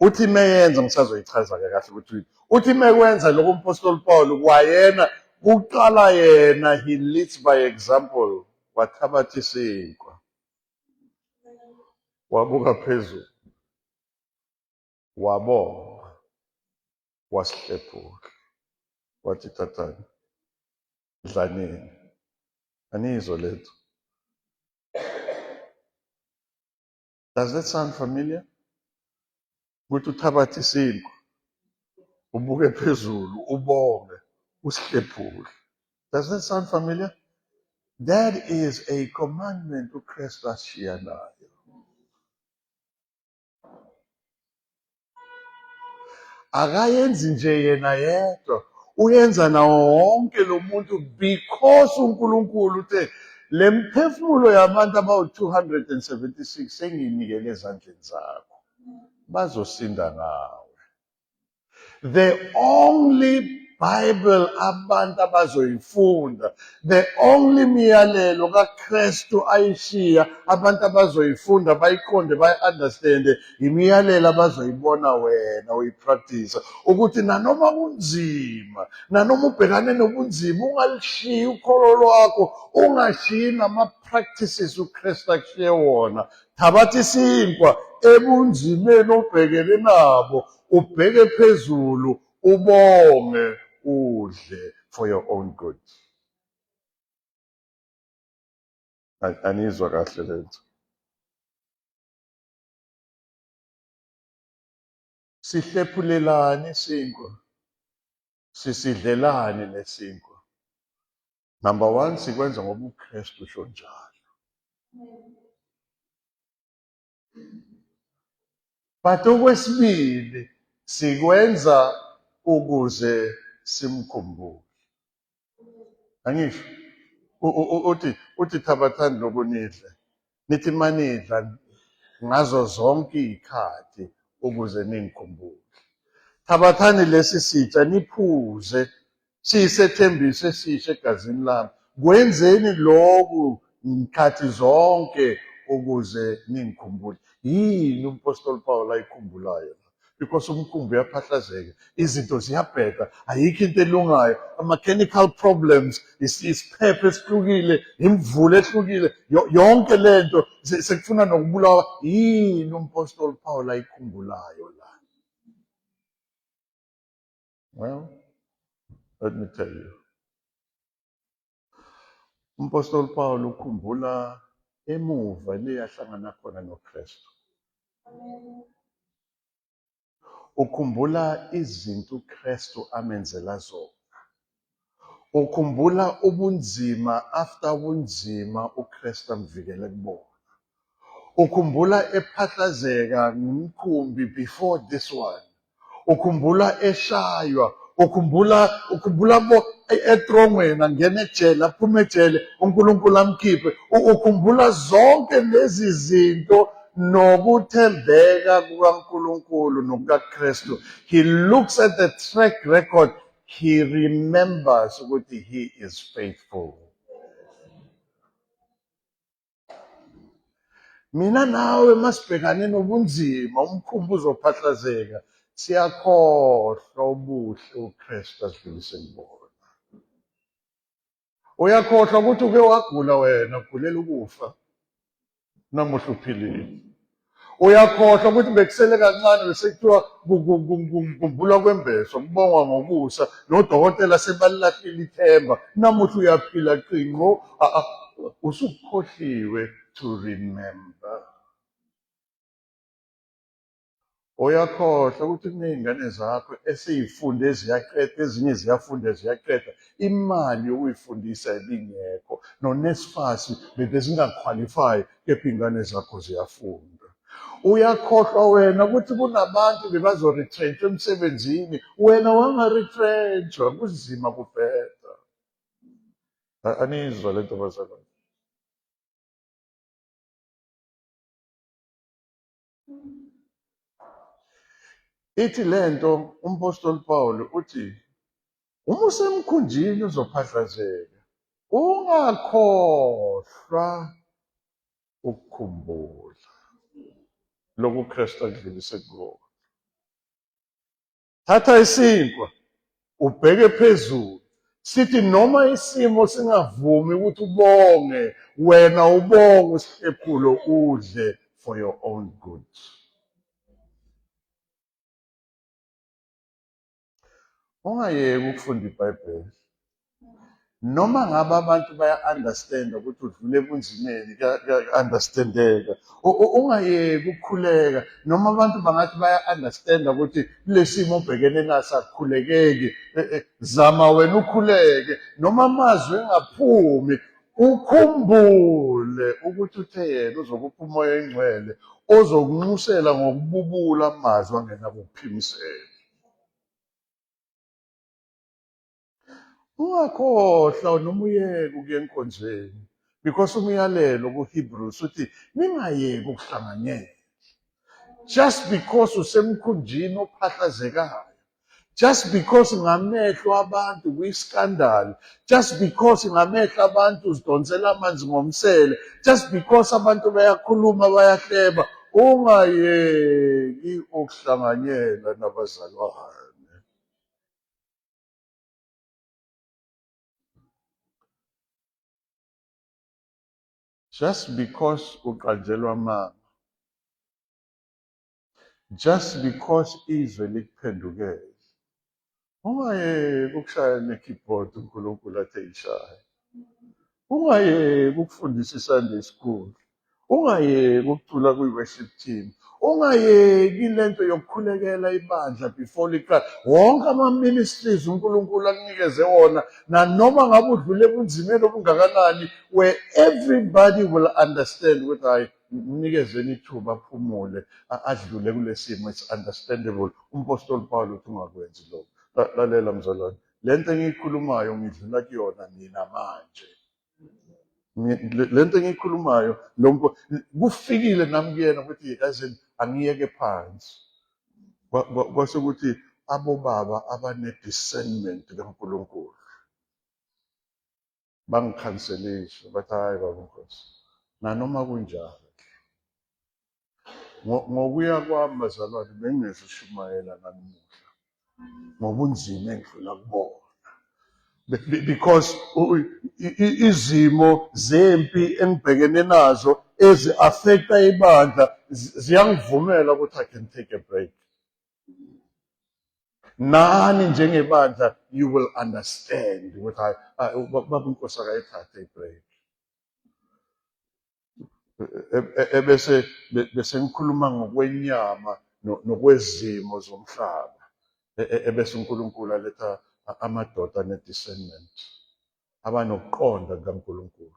Uthi meyenza, ngisazoyichaza-ke kahle ukuthi uthi mekwenza lokho umpostoli Paul kwayena kuqala yena, he leads by example. Wathabatha isinkwa, wabuka phezulu, wabonga, wasihlephula, wathi thathani, dlanini. Anizwa lento. Does that sound familiar? Ukuthi uthabathe isinkwa, ubuke phezulu, ubonge, usihlephule. Does that sound familiar? That is a commandment uKristu ashiya nayo. Akayenzi nje yena yedwa, uyenza nawo wonke lo muntu because uNkulunkulu uthe le mphefumulo yabantu abawu-276 sengiyinikele ezandleni zakho, bazosinda ngawe. The only Bible abantu abazoyifunda, the only miyalelo kaKristu ayishiya abantu abazoyifunda bayiqonde bayi-understande, imiyalelo abazoyibona wena uyipractice, ukuthi nanoma kunzima, nanoma ubhekane nobunzima, ungalishiyi ukholo lwakho, ungashiyi nama-practices uKristu akushiye wona. Thabatha isinkwa ebunzimeni obhekene nabo, ubheke phezulu, ubonge, udle for your own good. Anizwa kahle lento. Sihlephulelani isinkwa? Sisidlelani lesinkwa? Number 1, sikwenza ngoba uKristu usho njalo. But okwesibili, sikwenza ukuze simkhumbule. Angisho uthi thabathani lokhu nidle, nithi manidla ngazo zonke izikhathi ukuze ningikhumbule. Thabathani lesi sitsha niphuze, siyisethembiso esisha egazini lami. Kwenzeni lokhu ngikhathi zonke ukuze ningikhumbule. Yini umpostoli Paul ayikhumbulayo la? Because umkhumbi uyaphahlazeka, izinto ziyabheda, ayikho into elungayo, ama-chemical problems, isiphepho esihlukile, imvula ehlukile, yonke lento sekufuna nokubulawa. Yini umpostoli Paul ayikhumbulayo la? Well, let me tell you. Umpostoli Paul ukhumbula Emuva le ahlangana khona noKristu. Ukhumbula izinto uKristu amenzela zona. Ukhumbula ubunzima after ubunzima uKristu amvikele kubona. Ukhumbula ephahlazeka ngumkhumbi before this one. Ukhumbula eshaywa, ukhumbula bo etrongweni angena ejele aphume ejele uNkulunkulu amkhiphe. Ukhumbula zonke lezi zinto nokuthembeka kukaNkulunkulu nokukaKristu. He looks at the track record, he remembers ukuthi he is faithful. Mina nawe masibhekane nobunzima umkhumbi uzophahlazeka siyakhohlwa ubuhle uKristu asidlulise kubona. Uyakhohlwa ukuthi uke wagula wena ugulela ukufa namuhla uphilile. Uyakhohlwa ukuthi bekusele kancane bese kuthiwa kumbulwa kwembeswa kubongwa ngokusa nodokotela sebalilahlile ithemba namuhla uyaphila qinqo usukhohliwe to remember. Uyakhohlwa ukuthi kuney'ngane zakho esey'funde ziyaqeda ezinye ziyafunda ziyaqeda imali yokuyifundisa ibingekho noNSFAS bebezingakhwalifayi kepha iy'ngane zakho ziyafunda. Uyakhohlwa wena ukuthi kunabantu bebazoretrenchwa emsebenzini wena wangaretrenchwa kunzima kubheda. Aniyizwa le nto bazalwane? Ithi lento umpostoli Paul uthi uma usemkhunjini uzophahlazeka ungakhohlwa ukukhumbula lokhu Kristu akudlulise kuwona. Thatha isinkwa ubheke phezulu sithi noma isimo singavumi ukuthi ubonge wena ubonge usihlephulo udle for your own good. Ungayeki ukufunda iBhayibheli. Noma ngabe abantu baya-understand-a ukuthi udlule ebunzimeni, kuya-understand-eka. Ungayeki ukukhuleka. Noma abantu bangathi baya-understand-a ukuthi kule simo obhekene naso akukhulekeki, zama wena ukhuleke. Noma amazwi engaphumi, ukhumbule ukuthi uthe yena uzokupha uMoya oyiNgcwele ozokunxusela ngokububula amazwi angenakuphimisela. Ungakhohlwa noma uyeke ukuya enkonzweni because umyalelo kuHebrews uthi ningayeki ukuhlanganyela. Just because usemkhunjini ophahlazekayo, just because ngamehlo abantu kwi-scandal, just because ngamehlo abantu uzidonsela amanzi ngomsele, just because abantu bayakhuluma bayahleba, ungayeki ukuhlanganyela nabazalwane. Just because uqanjelwa amanga, just because izwe likuphendukele, ungayeki ukushaya ne-keyboard uNkulunkulu athe ishaye. Ungayeki ukufundisa i-Sunday school. Ungayeki ukucula kwi-worship team. Ungayeki lento yokukhulekela ibandla before liqala. Wonke ama-ministries uNkulunkulu akunikeze wona, nanoma ngabe udlule ebunzimeni obungakanani, where everybody will understand ukuthi hayi mnikezeni ithuba aphumule adlule kule simo, it's understandable. Umpostoli Paul uthi ungakwenzi lokho. Lalela mzalwane, le nto engiyikhulumayo ngidlula kuyona mina manje. Le nto engiyikhulumayo lo kufikile nami kuyena ukuthi yazini angiyeke phansi. Kwase kuthi abobaba abane-discernment kaNkulunkulu bangikhanselisha bathi hhayi baba Nkosi nanoma kunjalo ngokuya kwami bazalwane bengingezushumayela namuhla ngobunzima engidlula kubona because izimo zempi engibhekene nazo ezi-affecta ibandla ziyangivumela ukuthi I can take a break. Nani njengebandla you will understand ukuthi hayi baba inkosi akayithathe i-break. Ebese bese ngikhuluma ngokwenyama nokwezimo zomhlaba. Ebese uNkulunkulu aletha amadoda ane-discernment, abanokuqonda kukaNkulunkulu.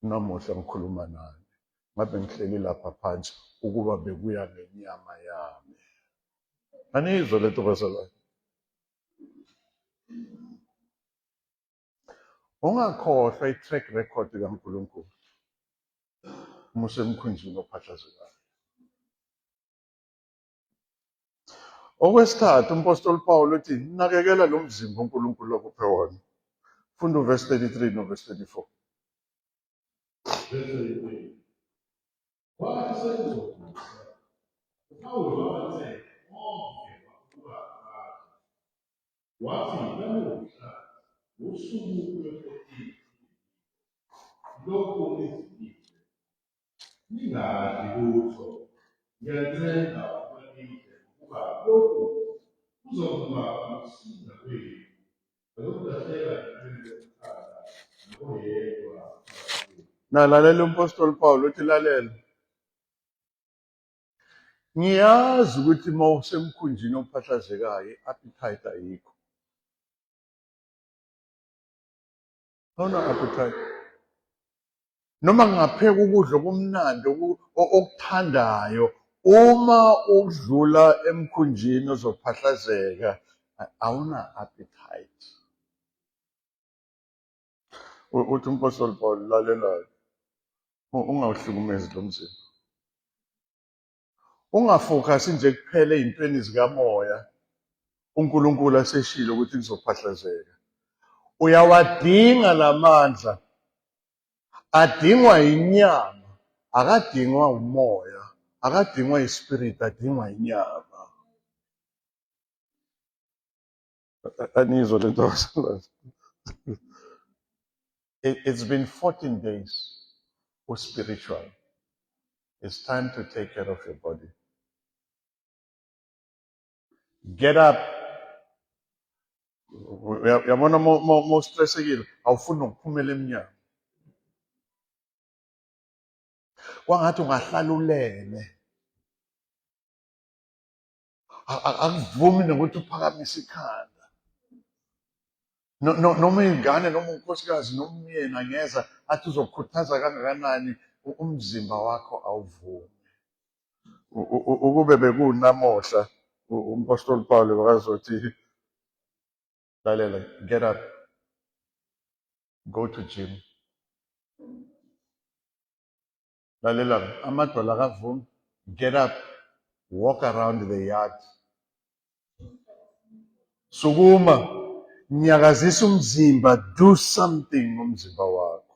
Namuhla ngikhuluma nani, ngabe ngihleli lapha phansi ukuba bekuya ngenyama yami. Aniyizwa lento bazalwane? Ungakhohlwa i-track record kaNkulunkulu uma usemkhunjini ophahlazekayo. Okwesithathu, umpostoli Pawulu uthi nakekela lo mzimba uNkulunkulu akuphe wona. Funda uvesi 33 novesi 34. Verse 33. Kwathi sekuzokusa, uPawulu wabancenga bonke ukuba badle. Wathi, Namuhla wusuku lwe-14 lokhu nizilile, ningadli lutho. Ngiyanincenga ukuba nidle, ngokuba lokhu kuzokuba ukusinda kwenu, akuyukulahleka entweni yokuqala nakoyedwa phakathi kwenu. Nalalela umpostoli Pawulu uthi lalela. Ngiyazi ukuthi uma usemkhunjini ophahlazekayo i-appetite ayikho. Awuna appetite. Noma ngingapheka ukudla okumnandi okuthandayo uma udlula emkhunjini ozophahlazeka awuna appetite. Uthi umpostoli Paul lalelayo ungawuhlukumezi lo mzimba. Ungafokhasi nje kuphela ey'ntweni zikamoya uNkulunkulu aseshilo ukuthi kuzophahlazeka. Uyawadinga la mandla adingwa inyama, akadingwa umoya, akadingwa ispirit, adingwa inyama. Anizwa le nto It's been 14 days spiritual. It's time to take care of your body. Get up. Uyabona uma ustressekile awufuni nokuphumela emnyango. Kwangathi ungahlala ulele. Akuvumi nokuthi uphakamise ikhanda. Noma ingane noma unkosikazi noma umyeni angeza athi uzokhuthaza kangakanani umzimba wakho awuvumi. Ukube bekunamuhla umpostoli Pawulu bekazothi lalela, get up, go to gym. Lalela, amadwala akavumi, get up, walk around the yard. Sukuma, nyakazisa umzimba, do something ngomzimba wakho.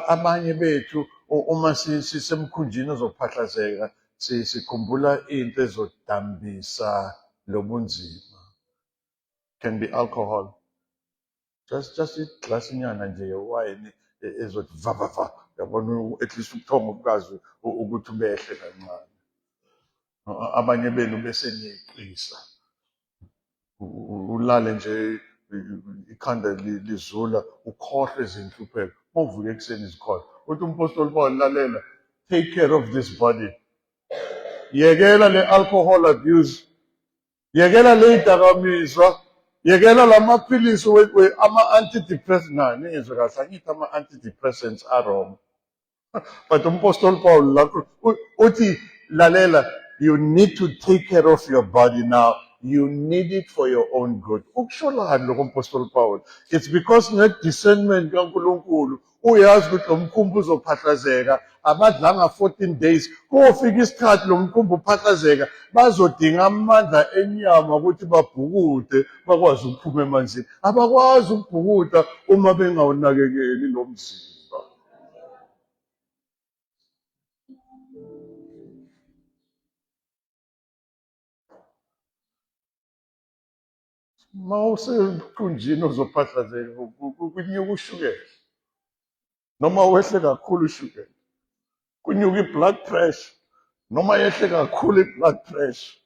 Abanye bethu uma sisemkhunjini ozophahlazeka sikhumbula into ezodambisa lobunzima. Can be alcohol. Just iglasinyana nje yewayini ezothi va va va, yabona, at least ubuthongo bukwazi ukuthi behle kancane. Abanye benu bese niyeqisa, ulale nje ikhanda lizula, ukhohlwe izinhlupheko, uma uvuka ekuseni zikhona. Uthi umpostoli Paul, lalela, take care of this body, yekela le alcohol abuse, yekela le dakamizwa, yekela lamaphilisi ama-antidepressant. Na ningizwe kahle, angithi ama-antidepressants a-wrong, but umpostoli Paul lakho uthi lalela, you need to take care of your body now, you need it for your own good. Ukusholani lokho umpostoli Paul? It's because nge-discernment kaNkulunkulu uyazi ukuthi lo mkhumbi uzophahlazeka. Abadlanga 14 days, kofika isikhathi lo mkhumbi uphahlazeka, bazodinga amandla enyama ukuthi babhukude bakwazi ukuphuma emanzini. Abakwazi ukubhukuda uma bengawunakekeli lo mzimba. Uma usemkhunjini ozophahlazeka, kunyuka ushukela, noma wehle kakhulu ushukela, kunyuka i-blood pressure, noma yehle kakhulu i-blood pressure.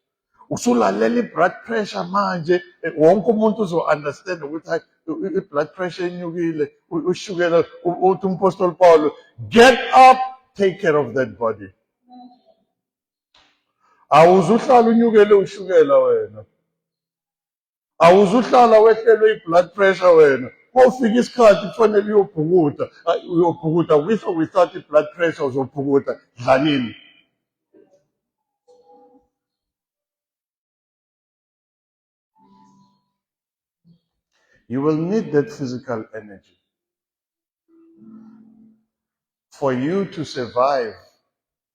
Usulalela i-blood pressure manje, wonke umuntu uzo-understand ukuthi hayi, I-blood pressure inyukile, ushukela. Uthi umpostoli Paulo, get up, take care of that body. Awuzuhlala unyukele ushukela wena. Awuzuhlala wehlelwe i-blood pressure wena. Kofika isikhathi kufanele uyobhukuda, uyobhukuda with or without i-blood pressure, uzobhukuda. Dlanini. You will need that physical energy for you to survive.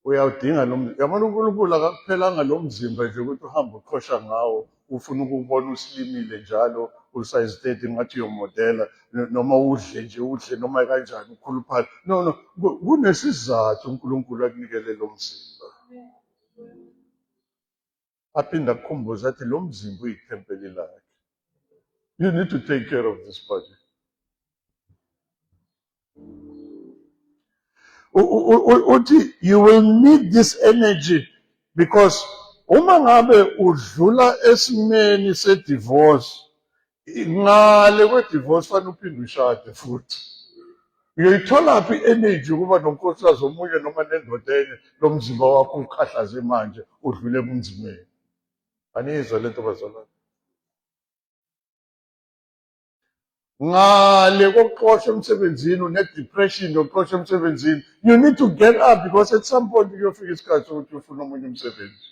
Uyawudinga lo mzimba. Yabona, uNkulunkulu akakuphelanga lo mzimba nje ukuthi uhambe uqhosha ngawo, ufuna ukubona usilimile njalo, usize 30 ngathi uyomodela, noma udle nje, udle noma kanjani, ukhuluphale. No, no, kunesizathu uNkulunkulu akunikele lo mzimba. Aphinde akukhumbuze athi lo mzimba uyithempeli lakhe. You need to take care of this body. Uthi you will need this energy because uma ngabe udlula esimeni se-divorce, ngale kwe-divorce fanele uphinde ushade futhi. Uyoyitholaphi i-energy ukuba nonkosikazi omunye noma nendoda enye, lo mzimba wakho ukhahlaze manje udlule ebunzimeni? Aniyizwa lento, bazalwane? Ngale kokuxoshwa emsebenzini, une-depression yokuxoshwa emsebenzini, you need to get up because at some point kuyofika isikhathi sokuthi uyofuna omunye umsebenzi.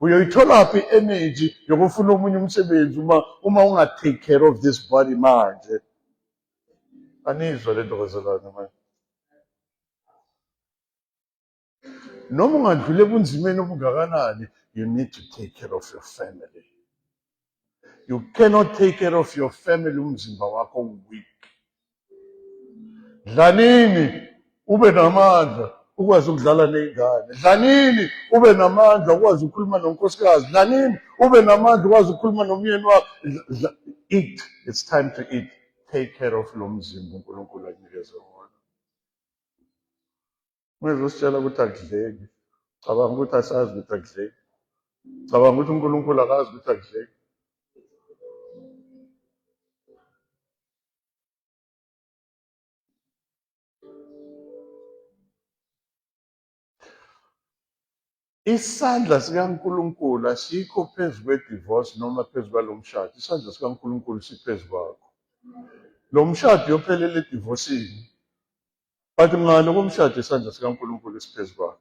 Uyoyitholaphi i-energy yokufuna omunye umsebenzi uma unga-take care of this body manje? Anizwa lento, bazalwane? Manje noma ungadlula ebunzimeni obungakanani, you need to take care of your family. You cannot take care of your family umzimba wakho weak. Dlanini, ube namandla ukwazi ukudlala ney'ngane. Dlanini, ube namandla ukwazi ukukhuluma nonkosikazi. Dlanini, ube namandla ukwazi ukukhuluma nomyeni wakho. Eat, it's time to eat. Take care of lo mzimba uNkulunkulu akunikeze wona. Ungezositshela ukuthi akudleki. Cabanga ukuthi asazi ukuthi akudleki. Cabanga ukuthi uNkulunkulu akazi ukuthi akudleki. Isandla sikaNkulunkulu asikho phezu kwe-divorce noma phezu kwalo mshado. Isandla sikaNkulunkulu siphezu kwakho. Lo mshado uyophelela edivosini, but ngale komshado isandla sikaNkulunkulu siphezu kwakho.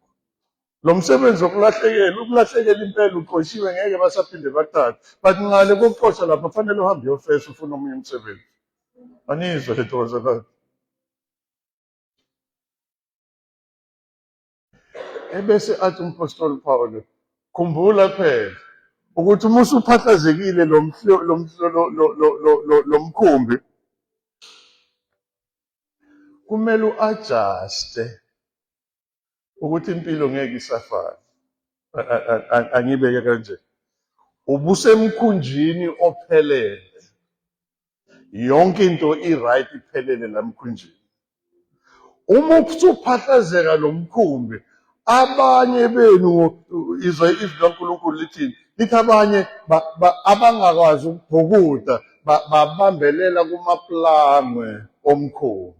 Lo msebenzi wokulahlekela, ukulahlekela impela, uxoshiwe, ngeke basaphinde bakuthathe, but ngale kokuxosha lapha fanele uhambe uyofesa, ufuna omunye umsebenzi. Anizwa le nto, bazalwane? Ebese athi umpostoli Paul, khumbula phela ukuthi uma usuphahlazekile lo mkhumbi, kumele u-adjuste ukuthi impilo ngeke isafana. Angibeke kanje, ubusemkhunjini ophelele, yonke into i-right, iphelele la mkhunjini. Uma usuphahlazeka lo mkhumbi, abanye benu, izwa izwi likaNkulunkulu lithini, lithi abanye abangakwazi ukubhukuda babambelela kumaplangwe omkhumbi.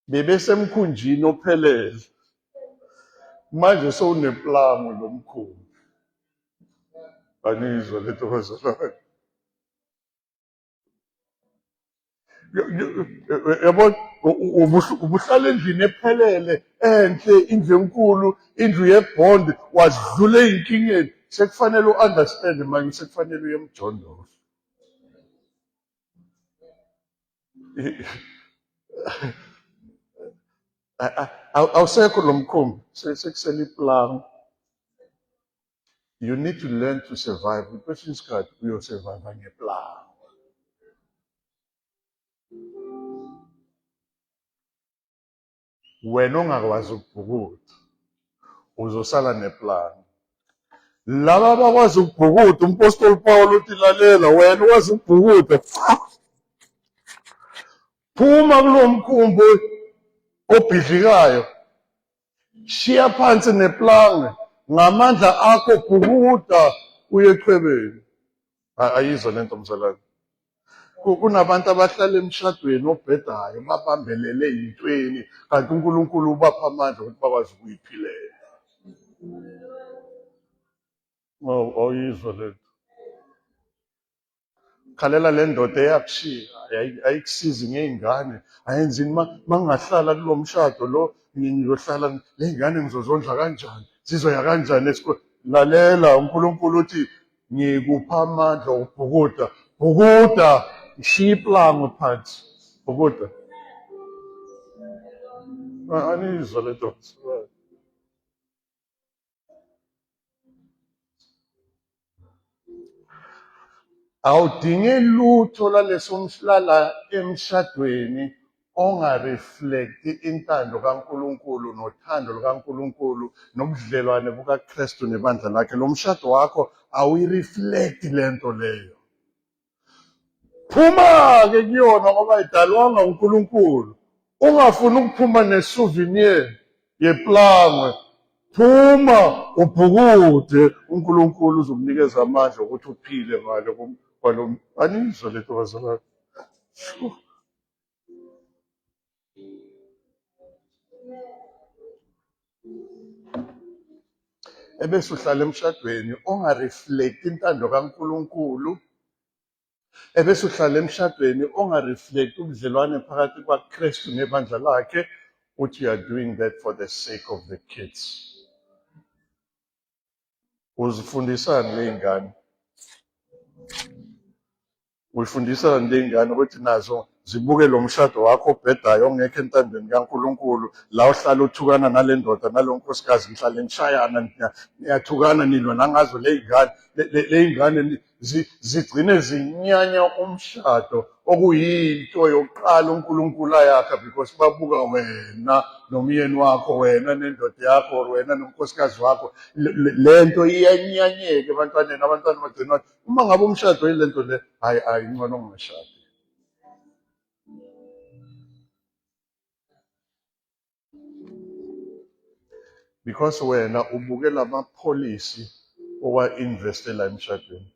Bebesemkhunjini ophelele, manje sewuneplangwe lomkhumbi. Anizwa lento, bazalwane? Yabona, ubuhlala endlini ephelele, enhle, indlu enkulu, indlu yebond, wadlula ey'nkingeni, sekufanele u-understand manje sekufanele uye emjondolo. Awusekho lo mkhumbi, sekusele iplango. You need to learn to survive. Kwesinye isikhathi uyosurvive ngeplango. Wena ongakwazi ukubhukuda uzosala neplan. Laba abakwazi ukubhukuda, umpostoli Paul uthi, lalela wena ukwazi ukubhukuda, phuma kulo mkhumbi obhidlikayo, shiya phansi neplangwe, ngamandla akho bhukuda uye echwebeni. Ayizwa lento, mzalwane? Kunabantu abahlala emshadweni obhedayo babambelele ey'ntweni kanti uNkulunkulu ubapha amandla ukuthi bakwazi ukuyiphilela. Awuyizwa le nto. Khalela le ndoda eyakushiya ayikusizi ngey'ngane ayenzini ma ngingahlala kulo mshado lo ngiyohlala le ngane ngizozondla kanjani zizoya kanjani esikoleni lalela uNkulunkulu uthi ngikupha amandla okubhukuda bhukuda shiya iplango phansi bhukuda anizwa le nto. Awudingi lutho laleso lala emshadweni ongareflekti intando kaNkulunkulu nothando lukaNkulunkulu nobudlelwane bukaKristu nebandla lakhe. Lo mshado wakho awuyireflekti le nto leyo. Phuma-ke kuyona ngoba idalwanga uNkulunkulu. Ungafuni ukuphuma nesouvenir yeplangwe. Phuma ubhukude, uNkulunkulu uzokunikeza amandla okuthi uphile ngale kwalo. Anizwa lento bazalwane. Ebese uhlala emshadweni ongareflect intando kaNkulunkulu, ebese uhlala emshadweni ongareflect ubudlelwane phakathi kwaKristu nebandla lakhe, uthi you are doing that for the sake of the kids. Uzifundisani ley'ngane? Uyifundisani ley'ngane ukuthi nazo zibuke lo mshado wakho obhedayo ongekho entandweni kaNkulunkulu, la uhlala uthukana nale ndoda nalo nkosikazi, nihlale nishayana, niyathukana, nilwa nangazo ley'ngane. Ley'ngane zigcine zinyanya umshado okuyinto yokuqala uNkulunkulu ayakha because babuka wena nomyeni wakho, wena nendoda yakho or wena nonkosikazi wakho. Le nto iyanyanyeka ebantwaneni, abantwana bagcina bathi uma ngabe umshado yile nto le, hhayi hhayi ngcono ngingashadi. Because wena ubuke lamapholisi owa-investela emshadweni,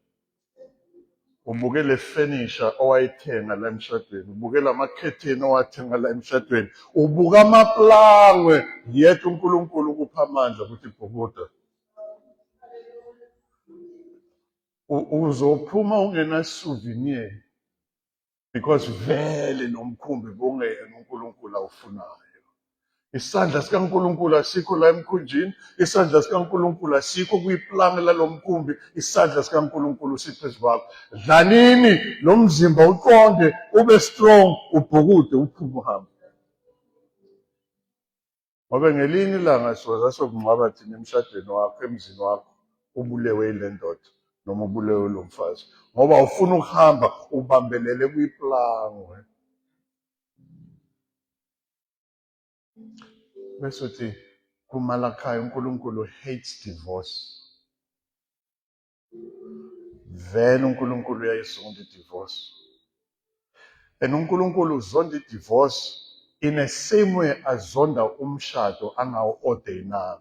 ubuke le furniture owayithenga la emshadweni, ubuke lamakhetheni owathenga la emshadweni, ubuka amaplangwe, yet uNkulunkulu ukupha amandla ukuthi bhukuda. Uzophuma ungena souvenir because vele nomkhumbi bungeyena uNkulunkulu awufunayo. Isandla sikaNkulunkulu asikho la emkhunjini, isandla sikaNkulunkulu asikho kwiplangi lalo mkhumbi, isandla sikaNkulunkulu siphezu kwakho. Dlanini lo mzimba uqonde, ube strong, ubhukude uphume uhambe. Ngoba ngelinye ilanga soza sokungcwaba thina emshadweni wakho, emzini wakho, ubulewe yile ndoda noma ubulewe lo mfazi, ngoba ufuna ukuhamba ubambelele kwiplangwe. Bese uthi kuMalakhaya uNkulunkulu hates divorce. Vele uNkulunkulu uyayizonda i-divorce. And uNkulunkulu uzonda i-divorce in a same way azonda umshado angawu-ordainanga.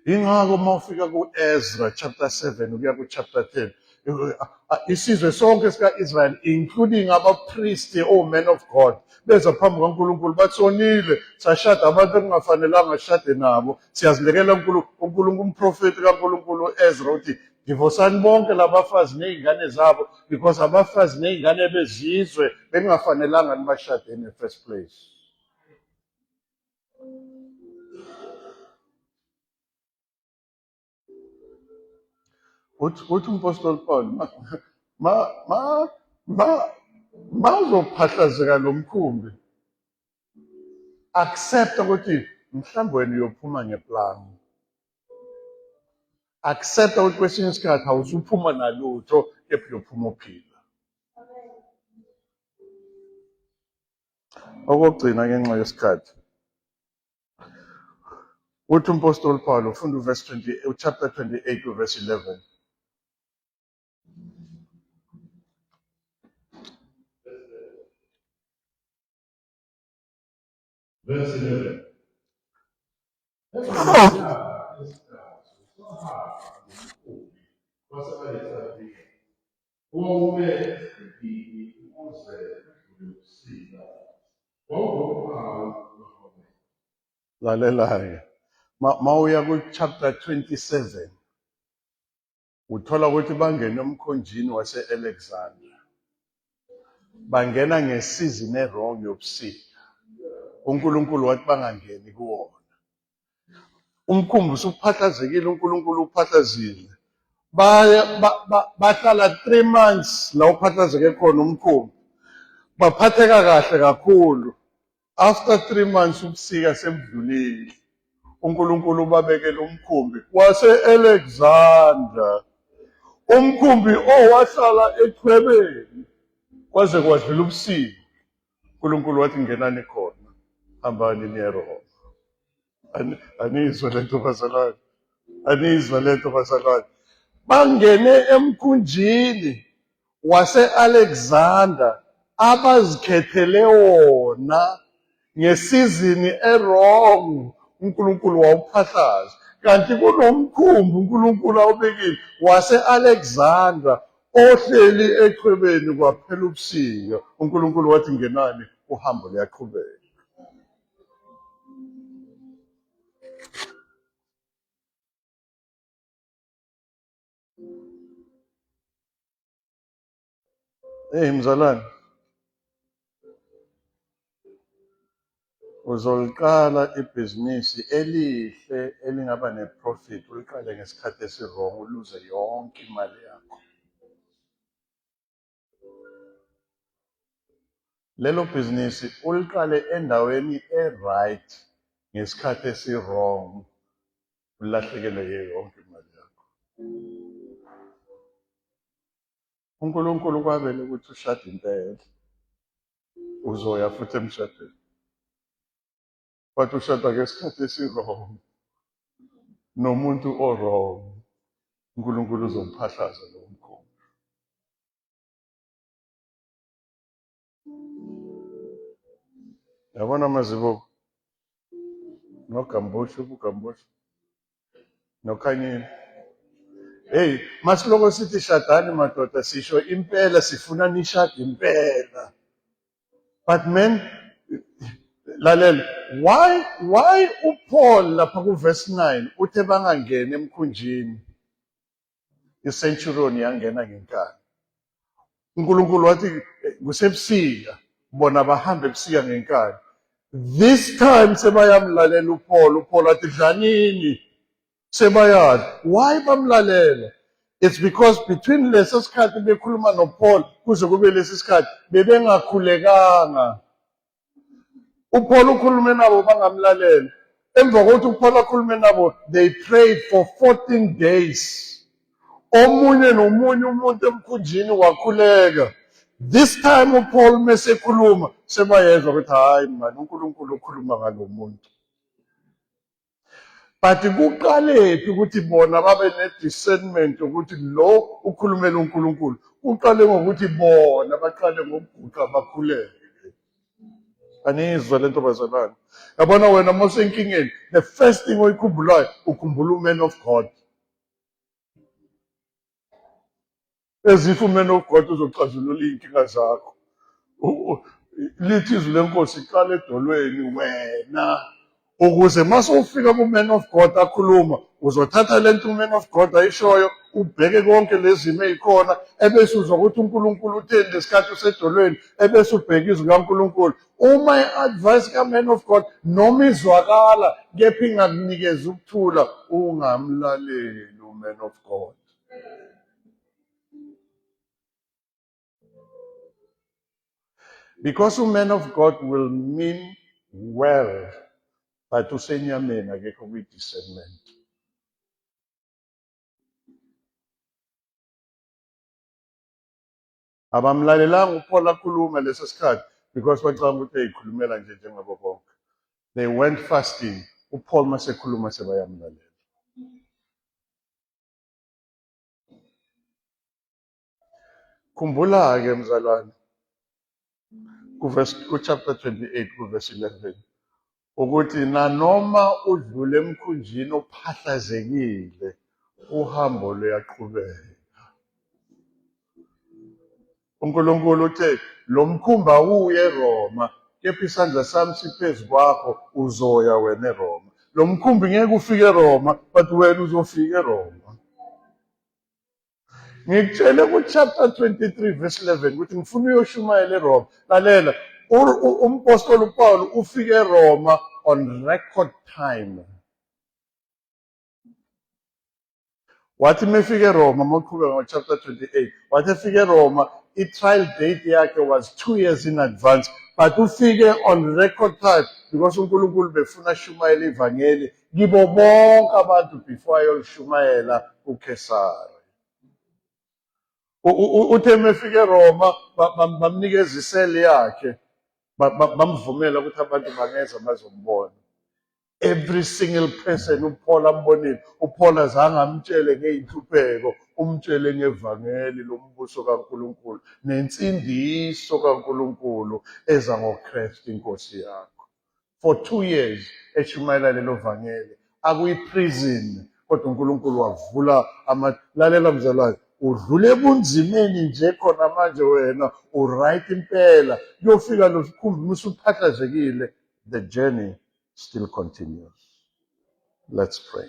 Ingakho uma ufika ku-Ezra chapter 7 ukuya ku-chapter 10 isizwe sonke sika-Israyeli including abapristi o-men of God beza phambi kukaNkulunkulu bathi sonile sashada abantu ekungafanelanga sishade nabo siyazilekela uNkulunkulu umprofeti kaNkulunkulu u-Ezra uthi divosani bonke labafazi ney'ngane zabo because abafazi ney'ngane bezizwe bekungafanelanga nibashade in the first place. Uthi uthi umpostoli Paul ma ma ma ma mawuzophahlazeka lo mkhumbi accept ukuthi mhlawumbe wena uyophuma ngeplan. Accept ukuthi kwesinye isikhathi awuzuphuma nalutho kepha uyophuma uphila. Okokugcina ngenxa yesikhathi. Uthi umpostoli Paulo ufunda uverse 20 uchapter 28 uverse 11. Verse 11. Emva kwezinyanga ezintathu sahamba ngomkhumbi wase-Alekzandriya. Owawume esiqhingini ukuze kudlule ubusika, wawungophawu lwaMawele. Lalela-ke, mawuya ku-chapter 27 uthola ukuthi bangena emkhunjini wase-Alexandra. Bangena ngesizini e-wrong yobusika. UNkulunkulu wathi bangangeni kuwona. Umkhumbi usuphahlazekile, uNkulunkulu uphahlazile. Bahlala 3 months la uphahlazeke khona umkhumbi. Baphatheka kahle kakhulu. After 3 months ubusika sebudlulile, uNkulunkulu ubabekele umkhumbi wase-Alexandra. Umkhumbi owahlala echwebeni kwaze kwadlula ubusika. uNkulunkulu wathi ngenani khona, hambani niye eRoma. Aniyizwa lento bazalwane, aniyizwa lento bazalwane. Bangene emkhunjini wase-Alexander abazikhethele wona ngesizini e-wrong, uNkulunkulu wawuphahlaza. Kanti kunomkhumbi uNkulunkulu awubekile wase-Alexandra ohleli echwebeni kwaphela ubusika. uNkulunkulu wathi ngenani, uhambo luyaqhubeka. Hey mzalwane, uzoliqala ibhizinisi elihle elingaba ne-profit, uliqale ngesikhathi esi-wrong, uluze yonke imali yakho. Lelo bhizinisi uliqale endaweni e-right ngesikhathi esi-wrong, ulahlekelwe yiyo yonke imali yakho. UNkulunkulu kwabele ukuthi ushade impela, uzoya futhi emshadweni, but ushada ngesikhathi esi-wrong nomuntu o-wrong, uNkulunkulu uzomphahlaza lowo mkhumbi. Yabona Mazibuko noGambushu, uGambushu noKhanyile. Hey, masiloko sithi shadani madoda, sisho impela sifuna nishade impela. But man, lalela, why uPaul lapha ku verse 9 uthe bangangeni emkhunjini? I-centurion yangena ngenkani. uNkulunkulu wathi kusebusika, bona bahamba ebusika ngenkani. This time sebayamlalela uPaul, uPaul wathi dlanini, sebayadla. Why bamlalela? It's because between leso sikhathi bekhuluma noPaul kuze kube lesi sikhathi bebengakhulekanga. UPaul ukhulume nabo bangamlalela. Emva kokuthi uPaul akhulume nabo, they prayed for 14 days. Omunye nomunye umuntu emkhunjini wakhuleka. This time uPaul mesekhuluma sebayezwa ukuthi hayi man, uNkulunkulu ukhuluma ngalo muntu. But kuqalephi ukuthi bona babe ne-discernment ukuthi lo ukhulumela uNkulunkulu? Kuqale ngokuthi bona baqale ngokuguqa bakhuleke. Aniyizwa le nto bazalwane? Yabona wena uma usenkingeni, the first thing oyikhumbulayo ukhumbula u-man of God. As if u-man of God uzoxazulula iy'nkinga zakho. Lithi izwi lenkosi qala edolweni wena, ukuze mase ufika ku-man of God akhuluma, uzothatha le nto u-man of God ayishoyo, ubheke konke lezi zimo ey'khona, ebese uzwa ukuthi uNkulunkulu utheni ngesikhathi usedolweni, ebese ubheka izwi likaNkulunkulu. Uma i-advice ka-man of God noma izwakala kepha ingakunikeza ukuthula, ungamlaleli u-man of God. Because a man of God will mean well, but usenyameni, akekho kwi-discernment. Abamlalelanga uPaul akhuluma leso sikhathi because bacabanga ukuthi eyikhulumela nje njengabo bonke. They went fasting. UPaul masekhuluma sebayamlalela. Khumbula-ke mzalwane, kuverse ku-chapter 28 kuverse 11 ukuthi nanoma udlule emkhunjini ophahlazekile, uhambo luyaqhubeka. UNkulunkulu uthe lo mkhumbi awuye eRoma, kepha isandla sami siphezu kwakho, uzoya wena eRoma. Lo mkhumbi ngeke ufike eRoma, but wena uzofika eRoma. Ngikutshele ku-chapter 23 verse 11 ukuthi ngifuna uyoshumayela eRoma. Lalela, umpostoli uPawulu ufike eRoma on record time. Wathi uma efika eRoma, uma uqhubeka ngo-chapter 28, wathi efika eRoma, i-trial date yakhe was 2 years in advance, but ufike on record time because uNkulunkulu befuna ashumayele ivangeli kibo bonke abantu before ayolishumayela kuKhesari. Uthe uma efika eRoma, bamnikeza iseli yakhe, bamvumela ukuthi abantu bangeza bazombona. Every single person uPaul ambonile, uPaul azange amtshele ngey'nhlupheko, umtshele ngevangeli lombuso kaNkulunkulu nensindiso kaNkulunkulu eza ngoKristu inkosi yakho. For 2 years eshumayela lelo vangeli akuyi-prison, kodwa uNkulunkulu wavula ama. Lalela mzalwane, udlule ebunzimeni nje khona manje, wena u-right impela, kuyofika lo sikhumbi musuphahlazekile. The journey still continues. Let's pray.